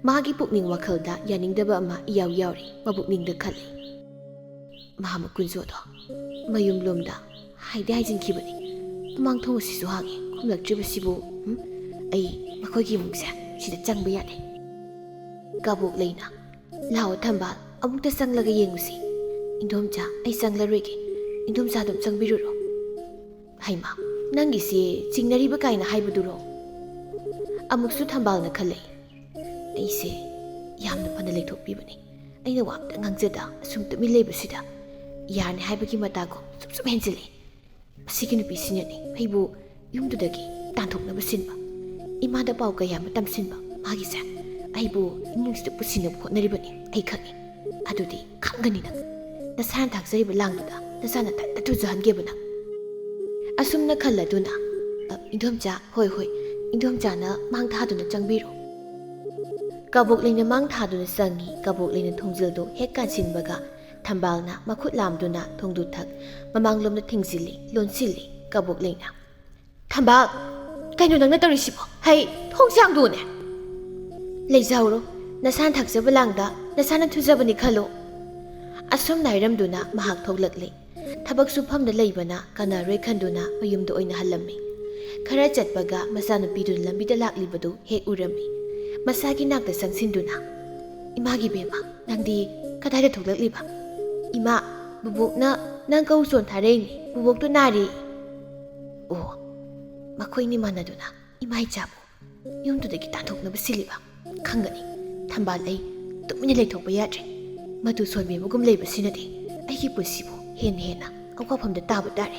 ꯃꯥꯒꯤ ꯄꯨꯛꯅꯤꯡ ꯋꯥꯈꯜꯗ ꯌꯥꯅꯤꯡꯗꯕ ꯑꯃ ꯏꯌꯥꯎ ꯌꯥꯎꯔꯤ꯫ ꯃꯄꯨꯛꯅꯤꯡꯗ ꯈꯜꯂꯤ, "ꯃꯥꯃꯥ ꯀꯨꯟꯖꯣꯗꯣ ꯃꯌꯨꯝꯂꯣꯝꯗ ꯍꯥꯏꯗꯤ ꯍꯥꯏꯖꯤꯟꯈꯤꯕꯅꯤ꯫ ꯃꯃꯥꯡ ꯊꯣꯡ ꯑꯁꯤꯁꯨ ꯍꯥꯡꯉꯤ, ꯈꯨꯝꯂꯛꯇ꯭ꯔꯤꯕꯁꯤꯕꯨ, ꯎꯝ? ꯑꯩ ꯃꯈꯣꯏꯒꯤ ꯏꯃꯨꯡꯁꯦ ꯁꯤꯗ ꯆꯪꯕ ꯌꯥꯗꯦ"꯫ ꯀꯕꯣꯛ ꯂꯩꯅ, "ꯂꯥꯛꯑꯣ ꯊꯝꯕꯥꯜ, ꯑꯃꯨꯛꯇ ꯆꯪꯂꯒ ꯌꯦꯡꯉꯨꯁꯤ꯫ ꯏꯟꯗꯣꯝꯆꯥ, ꯑꯩ ꯆꯪꯂꯔꯣꯏꯒꯦ꯫ ꯏꯟꯗꯣꯝꯆꯥ ꯑꯗꯨꯝ ꯆꯪꯕꯤꯔꯨꯔꯣ"꯫ ꯍꯩꯃꯥ, ꯅꯪꯒꯤꯁꯦ ꯆꯤꯡꯅꯔꯤꯕ ꯀꯥꯏꯅ ꯍꯥꯏꯕꯗꯨꯔꯣ? ꯑꯃꯨꯛꯁꯨ ꯊꯝꯕꯥꯜꯅ ꯈꯜꯂꯦ, "ꯑꯩꯁꯦ ꯌꯥꯝꯅ ꯐꯅ ꯂꯩꯊꯣꯛꯄꯤꯕꯅꯤ꯫ ꯑꯩꯅ ꯋꯥ ꯑꯝꯇ ꯉꯥꯡꯖꯗ ꯑꯁꯨꯝ ꯇꯨꯃꯤꯟ ꯂꯩꯕꯁꯤꯗ ꯌꯥꯔꯅꯤ ꯍꯥꯏꯕꯒꯤ ꯃꯇꯥꯒꯨꯝ ꯁꯨꯝ ꯁꯨꯝ ꯍꯦꯟꯖꯤꯜꯂꯦ꯫ ꯃꯁꯤꯒꯤ ꯅꯨꯄꯤꯁꯤꯅꯅꯦ ꯑꯩꯕꯨ ꯌꯨꯝꯗꯨꯗꯒꯤ ꯇꯥꯟꯊꯣꯛꯅꯕ ꯁꯤꯟꯕ, ꯏꯃꯥꯗ ꯄꯥꯎ ꯀꯌꯥ ꯑꯃ ꯇꯝꯁꯤꯟꯕ꯫ ꯃꯥꯒꯤꯁꯦ ꯑꯩꯕꯨ ꯏꯃꯨꯡꯁꯤꯗ ꯄꯨꯁꯤꯟꯅꯕ ꯍꯣꯠꯅꯔꯤꯕꯅꯤ, ꯑꯩ ꯈꯪꯉꯤ꯫ ꯑꯗꯨꯗꯤ ꯈꯪꯒꯅꯤ ꯅꯪ, ꯅꯁꯥꯅ ꯊꯥꯛꯆꯔꯤꯕ ꯂꯥꯡꯗꯨꯗ ꯅꯁꯥ ꯅꯊꯟꯇ ꯊꯨꯖꯍꯟꯒꯦꯕ ꯅꯪ"꯫ ꯑꯁꯨꯝꯅ ꯈꯜꯂꯗꯨꯅ, "ꯑ, ꯏꯟꯗꯣꯝꯆꯥ, ꯍꯣꯏ, ꯍꯣꯏ, ꯏꯟꯗꯣꯝꯆꯥꯅ ꯃꯥꯡ ꯊꯥꯗꯨꯅ ꯆꯪꯕꯤꯔꯣ"꯫ ꯀꯕꯣꯛ ꯂꯩꯅ ꯃꯥꯡ ꯊꯥꯗꯨꯅ ꯆꯪꯉꯤ꯫ ꯀꯕꯣꯛ ꯂꯩꯅ ꯊꯣꯡꯖꯤꯜꯗꯨ ꯍꯦꯛ ꯀꯥꯟꯁꯤꯟꯕꯒ ꯊꯝꯕꯥꯜꯅ ꯃꯈꯨꯠ ꯂꯥꯝꯗꯨꯅ ꯊꯣꯡꯗꯨ ꯊꯛ ꯃꯃꯥꯡꯂꯣꯝꯗ ꯊꯤꯡꯖꯤꯜꯂꯤ, ꯂꯣꯟꯁꯤꯜꯂꯤ꯫ ꯀꯕꯣꯛ ꯂꯩꯅ, "ꯊꯝꯕꯥꯜ, ꯀꯩꯅꯣ ꯅꯪꯅ ꯇꯧꯔꯤꯁꯤꯕꯣ? ꯍꯩ, ꯊꯣꯡꯁꯦ ꯍꯥꯡꯗꯣꯛꯎꯅꯦ"꯫ "ꯂꯩꯖꯍꯧꯔꯣ, ꯅꯁꯥꯅ ꯊꯥꯛꯆꯕ ꯂꯥꯡꯗ ꯅꯁꯥꯅ ꯊꯨꯖꯕꯅꯤ ꯈꯜꯂꯣ"꯫ ꯑꯁꯨꯝꯅ ꯍꯥꯏꯔꯝꯗꯨꯅ ꯃꯍꯥꯛ ꯊꯣꯛꯂꯛꯂꯦ꯫ ꯊꯕꯛ ꯁꯨꯐꯝꯗ ꯂꯩꯕꯅ ꯀꯥꯟꯅꯔꯣꯏ ꯈꯟꯗꯨꯅ ꯃꯌꯨꯝꯗ ꯑꯣꯏꯅ ꯍꯜꯂꯝꯃꯤ꯫ ꯈꯔ ꯆꯠꯄꯒ ꯃꯆꯥꯅꯨꯄꯤꯗꯨꯅ ꯂꯝꯕꯤꯗ ꯂꯥꯛꯂꯤꯕꯗꯨ ꯍꯦꯛ ꯎꯔꯝꯃꯤ꯫ ꯃꯁꯥꯒꯤ ꯅꯥꯛꯇ ꯆꯪꯁꯤꯟꯗꯨꯅ, "ꯏꯃꯥꯒꯤ ꯕꯦꯝꯃ, ꯅꯪꯗꯤ ꯀꯗꯥꯏꯗ ꯊꯣꯛꯂꯛꯂꯤꯕ?" "ꯏꯃꯥ, ꯕꯨꯕꯣꯛꯅ ꯅꯪ ꯀꯧ ꯆꯣꯟ ꯊꯥꯔꯛꯏꯅꯦ꯫ ꯕꯨꯕꯣꯛꯇꯨ ꯅꯥꯔꯦ꯫" ꯑꯣ, ꯃꯈꯣꯏꯅꯤ ꯃꯥꯟꯅꯗꯨꯅ ꯏꯃꯥ ꯏꯆꯥꯕꯨ ꯌꯨꯝꯗꯨꯗꯒꯤ ꯇꯥꯟꯊꯣꯛꯅꯕ ꯁꯤꯜꯂꯤꯕ꯫ ꯈꯪꯒꯅꯤ꯫ ꯊꯝꯕꯥꯜ, ꯑꯩ ꯇꯨꯃꯤꯟꯅ ꯂꯩꯊꯣꯛꯄ ꯌꯥꯗ꯭ꯔꯦ꯫ ꯃꯇꯨ ꯁꯣꯟꯕꯤ ꯑꯃꯒꯨꯝ ꯂꯩꯕꯁꯤꯅꯗꯤ ꯑꯩꯒꯤ ꯄꯨꯟꯁꯤꯕꯨ ꯍꯦꯟꯅ ꯍꯦꯟꯅ ꯑꯋꯥꯐꯝꯗ ꯇꯥꯕ ꯇꯥꯔꯦ꯫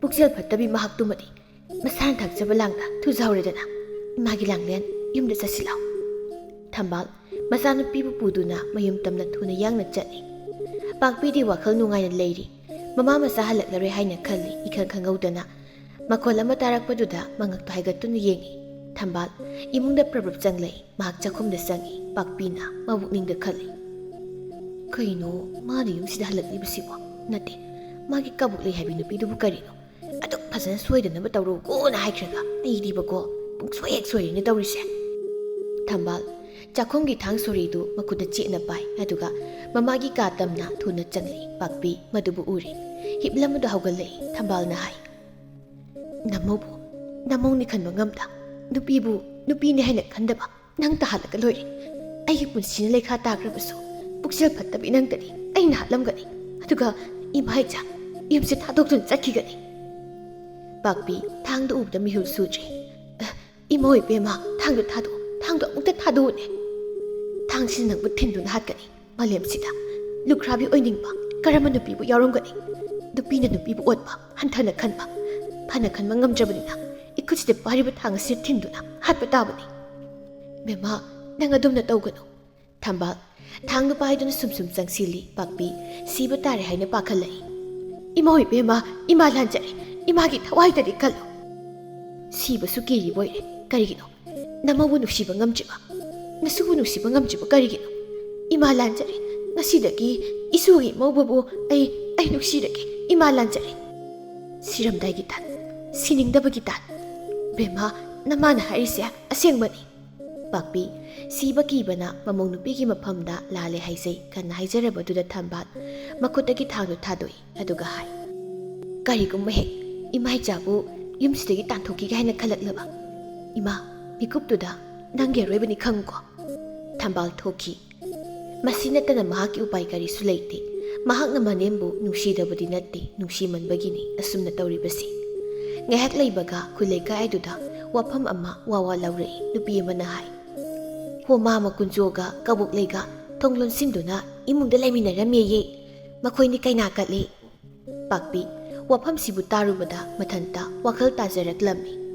ꯄꯨꯛꯆꯦꯜ ꯐꯠꯇꯕꯤ ꯃꯍꯥꯛꯇꯨꯃꯗꯤ ꯃꯁꯥꯅ ꯊꯥꯛꯆꯕ ꯂꯥꯡꯗ ꯊꯨꯖꯥꯎꯔꯗꯅ꯫ ꯏꯃꯥꯒꯤ ꯂꯥꯡꯂꯦꯟ, ꯌꯨꯝꯗ ꯆꯠꯁꯤ ꯂꯥꯎ꯫ ꯊꯝꯕꯥꯜ ꯃꯆꯥꯅꯨꯄꯤꯕꯨ ꯄꯨꯗꯨꯅ ꯃꯌꯨꯝ ꯇꯝꯅ ꯊꯨꯅ ꯌꯥꯡꯅ ꯆꯠꯂꯤ꯫ ꯄꯥꯛꯄꯤꯗꯤ ꯋꯥꯈꯜ ꯅꯨꯡꯉꯥꯏꯅ ꯂꯩꯔꯤ꯫ ꯃꯃꯥ ꯃꯆꯥ ꯍꯜꯂꯛꯂꯔꯣꯏ ꯍꯥꯏꯅ ꯈꯜꯂꯤ, ꯏꯈꯪ ꯈꯪꯍꯧꯗꯅ꯫ ꯃꯈꯣꯜ ꯑꯃ ꯇꯥꯔꯛꯄꯗꯨꯗ ꯃꯉꯛꯇꯣ ꯍꯥꯏꯒꯠꯇꯨꯅ ꯌꯦꯡꯉꯤ꯫ ꯊꯝꯕꯥꯜ ꯏꯃꯨꯡꯗ ꯄ꯭ꯔꯞ ꯄ꯭ꯔꯞ ꯆꯪꯂꯛꯏ꯫ ꯃꯍꯥꯛ ꯆꯥꯛꯈꯨꯝꯗ ꯆꯪꯉꯤ꯫ ꯄꯥꯛꯄꯤꯅ ꯃꯕꯨꯛꯅꯤꯡꯗ ꯈꯜꯂꯤ, "ꯀꯩꯅꯣ ꯃꯥꯅ ꯌꯨꯝꯁꯤꯗ ꯍꯜꯂꯛꯂꯤꯕꯁꯤꯕꯣ? ꯅꯠꯇꯦ, ꯃꯥꯒꯤ ꯀꯕꯣꯛ ꯂꯩ ꯍꯥꯏꯕꯤ ꯅꯨꯄꯤꯗꯨꯕꯨ ꯀꯔꯤꯅꯣ? ꯑꯗꯨꯛ ꯐꯖꯅ ꯁꯣꯏꯗꯅꯕ ꯇꯧꯔꯣꯀꯣꯅ ꯍꯥꯏꯈ꯭ꯔꯒ ꯑꯩꯗꯤꯕꯀꯣ ꯄꯨꯡꯁꯣꯏ ꯍꯦꯛ ꯁꯣꯏꯔꯤꯅꯦ ꯇꯧꯔꯤꯁꯦ꯫" ꯊꯝꯕꯥꯜ ꯆꯥꯛꯈꯨꯝꯒꯤ ꯊꯥꯡ ꯁꯣꯔꯤꯗꯨ ꯃꯈꯨꯠꯇ ꯆꯦꯠꯅ ꯄꯥꯏ, ꯑꯗꯨꯒ ꯃꯃꯥꯒꯤ ꯀꯥ ꯇꯝꯅ ꯊꯨꯅ ꯆꯪꯂꯛꯏ꯫ ꯄꯥꯛꯄꯤ ꯃꯗꯨꯕꯨ ꯎꯔꯦ꯫ ꯍꯤꯞꯂꯝꯕꯗꯨ ꯍꯧꯒꯠꯂꯛꯏ꯫ ꯊꯝꯕꯥꯜꯅ ꯍꯥꯏ, "ꯅꯃꯧꯕꯨ ꯅꯃꯧꯅꯤ ꯈꯟꯕ ꯉꯝꯗ, ꯅꯨꯄꯤꯕꯨ ꯅꯨꯄꯤꯅꯤ ꯍꯥꯏꯅ ꯈꯟꯗꯕ ꯅꯪ ꯇꯥꯍꯜꯂꯒ ꯂꯣꯏꯔꯦ꯫ ꯑꯩꯒꯤ ꯄꯨꯟꯁꯤꯅ ꯂꯩꯈꯥ ꯇꯥꯈ꯭ꯔꯕꯁꯨ ꯄꯨꯛꯆꯦꯜ ꯐꯠꯇꯕꯤ ꯅꯪꯇꯗꯤ ꯑꯩꯅ ꯍꯥꯠꯂꯝꯒꯅꯤ꯫ ꯑꯗꯨꯒ ꯏꯃꯥ ꯏꯆꯥ ꯌꯨꯝꯁꯦ ꯊꯥꯗꯣꯛꯇꯨꯅ ꯆꯠꯈꯤꯒꯅꯤ꯫" ꯄꯥꯛꯄꯤ ꯊꯥꯡꯗꯨ ꯎꯕꯗ ꯃꯤꯍꯨꯜ ꯁꯨꯗ꯭ꯔꯤ꯫ "ꯑ, ꯏꯃꯧ ꯏꯕꯦꯝꯃ, ꯊꯥꯡꯗꯨ ꯊꯥꯗꯣꯛꯑꯣ, ꯊꯥꯡꯗꯨ ꯑꯃꯨꯛꯇ ꯊꯥꯗꯣꯛꯎꯅꯦ꯫ ꯊꯥꯡꯁꯤꯅ ꯅꯪꯕꯨ ꯊꯤꯟꯗꯨꯅ ꯍꯥꯠꯀꯅꯤ꯫ ꯃꯥꯂꯦꯝꯁꯤꯗ ꯂꯨꯈ꯭ꯔꯥꯕꯤ ꯑꯣꯏꯅꯤꯡꯕ ꯀꯔꯝꯕ ꯅꯨꯄꯤꯕꯨ ꯌꯥꯎꯔꯝꯒꯅꯤ? ꯅꯨꯄꯤꯅ ꯅꯨꯄꯤꯕꯨ ꯑꯣꯠꯄ, ꯍꯟꯊꯅ ꯈꯟꯕ, ꯐꯅ ꯈꯟꯕ ꯉꯝꯗ꯭ꯔꯕꯅꯤꯅ ꯏꯈꯨꯠꯁꯤꯗ ꯄꯥꯏꯔꯤꯕ ꯊꯥꯡ ꯑꯁꯤꯅ ꯊꯤꯟꯗꯨꯅ ꯍꯥꯠꯄ ꯇꯥꯕꯅꯤ꯫" "ꯕꯦꯝꯃ, ꯅꯪ ꯑꯗꯨꯝꯅ ꯇꯧꯒꯅꯨ꯫" ꯊꯝꯕꯥꯜ ꯊꯥꯡꯗꯨ ꯄꯥꯏꯗꯨꯅ ꯁꯨꯝ ꯁꯨꯝ ꯆꯪꯁꯤꯜꯂꯤ꯫ ꯄꯥꯛꯄꯤ ꯁꯤꯕ ꯇꯥꯔꯦ ꯍꯥꯏꯅ ꯄꯥꯈꯠꯂꯛꯏ꯫ "ꯏꯃꯧ ꯏꯕꯦꯝꯃ, ꯏꯃꯥ ꯂꯥꯟꯖꯔꯦ꯫ ꯏꯃꯥꯒꯤ ꯊꯋꯥꯏꯗꯗꯤ ꯀꯜꯂꯨ꯫" "ꯁꯤꯕꯁꯨ ꯀꯤꯔꯤꯕ ꯑꯣꯏꯔꯦ꯫ ꯀꯔꯤꯒꯤꯅꯣ? ꯅꯃꯧꯕꯨ ꯅꯨꯡꯁꯤꯕ ꯉꯝꯗ꯭ꯔꯤꯕ, ꯅꯁꯨꯕꯨ ꯅꯨꯡꯁꯤꯕ ꯉꯝꯗ꯭ꯔꯤꯕ ꯀꯔꯤꯒꯤꯅꯣ? ꯏꯃꯥ ꯂꯥꯟꯖꯔꯦ꯫ ꯉꯁꯤꯗꯒꯤ ꯏꯁꯨꯒꯤ ꯏꯃꯧꯕꯕꯨ ꯑꯩ, ꯑꯩ ꯅꯨꯡꯁꯤꯔꯒꯦ꯫ ꯏꯃꯥ ꯂꯥꯟꯖꯔꯦ꯫" "ꯁꯤꯔꯝꯗꯥꯏꯒꯤ ꯇꯥꯟ, ꯁꯤꯅꯤꯡꯗꯕꯒꯤ ꯇꯥꯟ꯫ ꯕꯦꯝꯃ, ꯅꯃꯥꯅ ꯍꯥꯏꯔꯤꯁꯦ ꯑꯁꯦꯡꯕꯅꯤ꯫" ꯄꯥꯛꯄꯤ, ꯁꯤꯕ ꯀꯤꯕꯅ ꯃꯃꯧ ꯅꯨꯄꯤꯒꯤ ꯃꯐꯝꯗ ꯂꯥꯜꯂꯦ ꯍꯥꯏꯖꯩ ꯀꯟꯅ ꯍꯥꯏꯖꯔꯕꯗꯨꯗ ꯊꯝꯕꯥꯜ ꯃꯈꯨꯠꯇꯒꯤ ꯊꯥꯡꯗꯨ ꯊꯥꯗꯣꯛꯏ꯫ ꯑꯗꯨꯒ ꯍꯥꯏ, "ꯀꯔꯤꯒꯨꯝꯕ ꯍꯦꯛ ꯏꯃꯥ ꯏꯆꯥꯕꯨ ꯌꯨꯝꯁꯤꯗꯒꯤ ꯇꯥꯟꯊꯣꯛꯈꯤꯒꯦ ꯍꯥꯏꯅ ꯈꯜꯂꯛꯂꯕ, ꯏꯃꯥ, ꯃꯤꯀꯨꯞꯇꯨꯗ ꯅꯪꯒꯤ ꯑꯔꯣꯏꯕꯅꯤ ꯈꯪꯉꯨꯀꯣ"꯫ ꯊꯝꯕꯥꯜ ꯊꯣꯛꯈꯤ꯫ ꯃꯁꯤ ꯅꯠꯇꯅ ꯃꯍꯥꯛꯀꯤ ꯎꯄꯥꯏ ꯀꯔꯤꯁꯨ ꯂꯩꯇꯦ꯫ ꯃꯍꯥꯛꯅ ꯃꯅꯦꯝꯕꯨ ꯅꯨꯡꯁꯤꯗꯕꯗꯤ ꯅꯠꯇꯦ, ꯅꯨꯡꯁꯤꯃꯟꯕꯒꯤꯅꯤ ꯑꯁꯨꯝꯅ ꯇꯧꯔꯤꯕꯁꯤ꯫ ꯉꯥꯏꯍꯥꯛ ꯂꯩꯕꯒ ꯈꯨꯜ ꯂꯩꯀꯥꯏ ꯑꯗꯨꯗ ꯋꯥꯐꯝ ꯑꯃ ꯋꯥ ꯋꯥ ꯂꯥꯎꯔꯛꯏ꯫ ꯅꯨꯄꯤ ꯑꯃꯅ ꯍꯥꯏ, "ꯍꯣ ꯃꯥꯃ ꯀꯨꯟꯖꯣꯒ ꯀꯕꯣꯛꯂꯩꯒ ꯊꯣꯡ ꯂꯣꯟꯁꯤꯟꯗꯨꯅ ꯏꯃꯨꯡꯗ ꯂꯩꯃꯤꯟꯅꯔꯝꯃꯦꯌꯦ꯫ ꯃꯈꯣꯏꯅꯤ ꯀꯩꯅꯥ ꯀꯠꯂꯦ"꯫ ꯄꯥꯛꯄꯤ, ꯋꯥꯐꯝꯁꯤꯕꯨ ꯇꯥꯔꯨꯕꯗ ꯃꯊꯟꯇ ꯋꯥꯈꯜ ꯇꯥꯖꯔꯛꯂꯝꯃꯤ꯫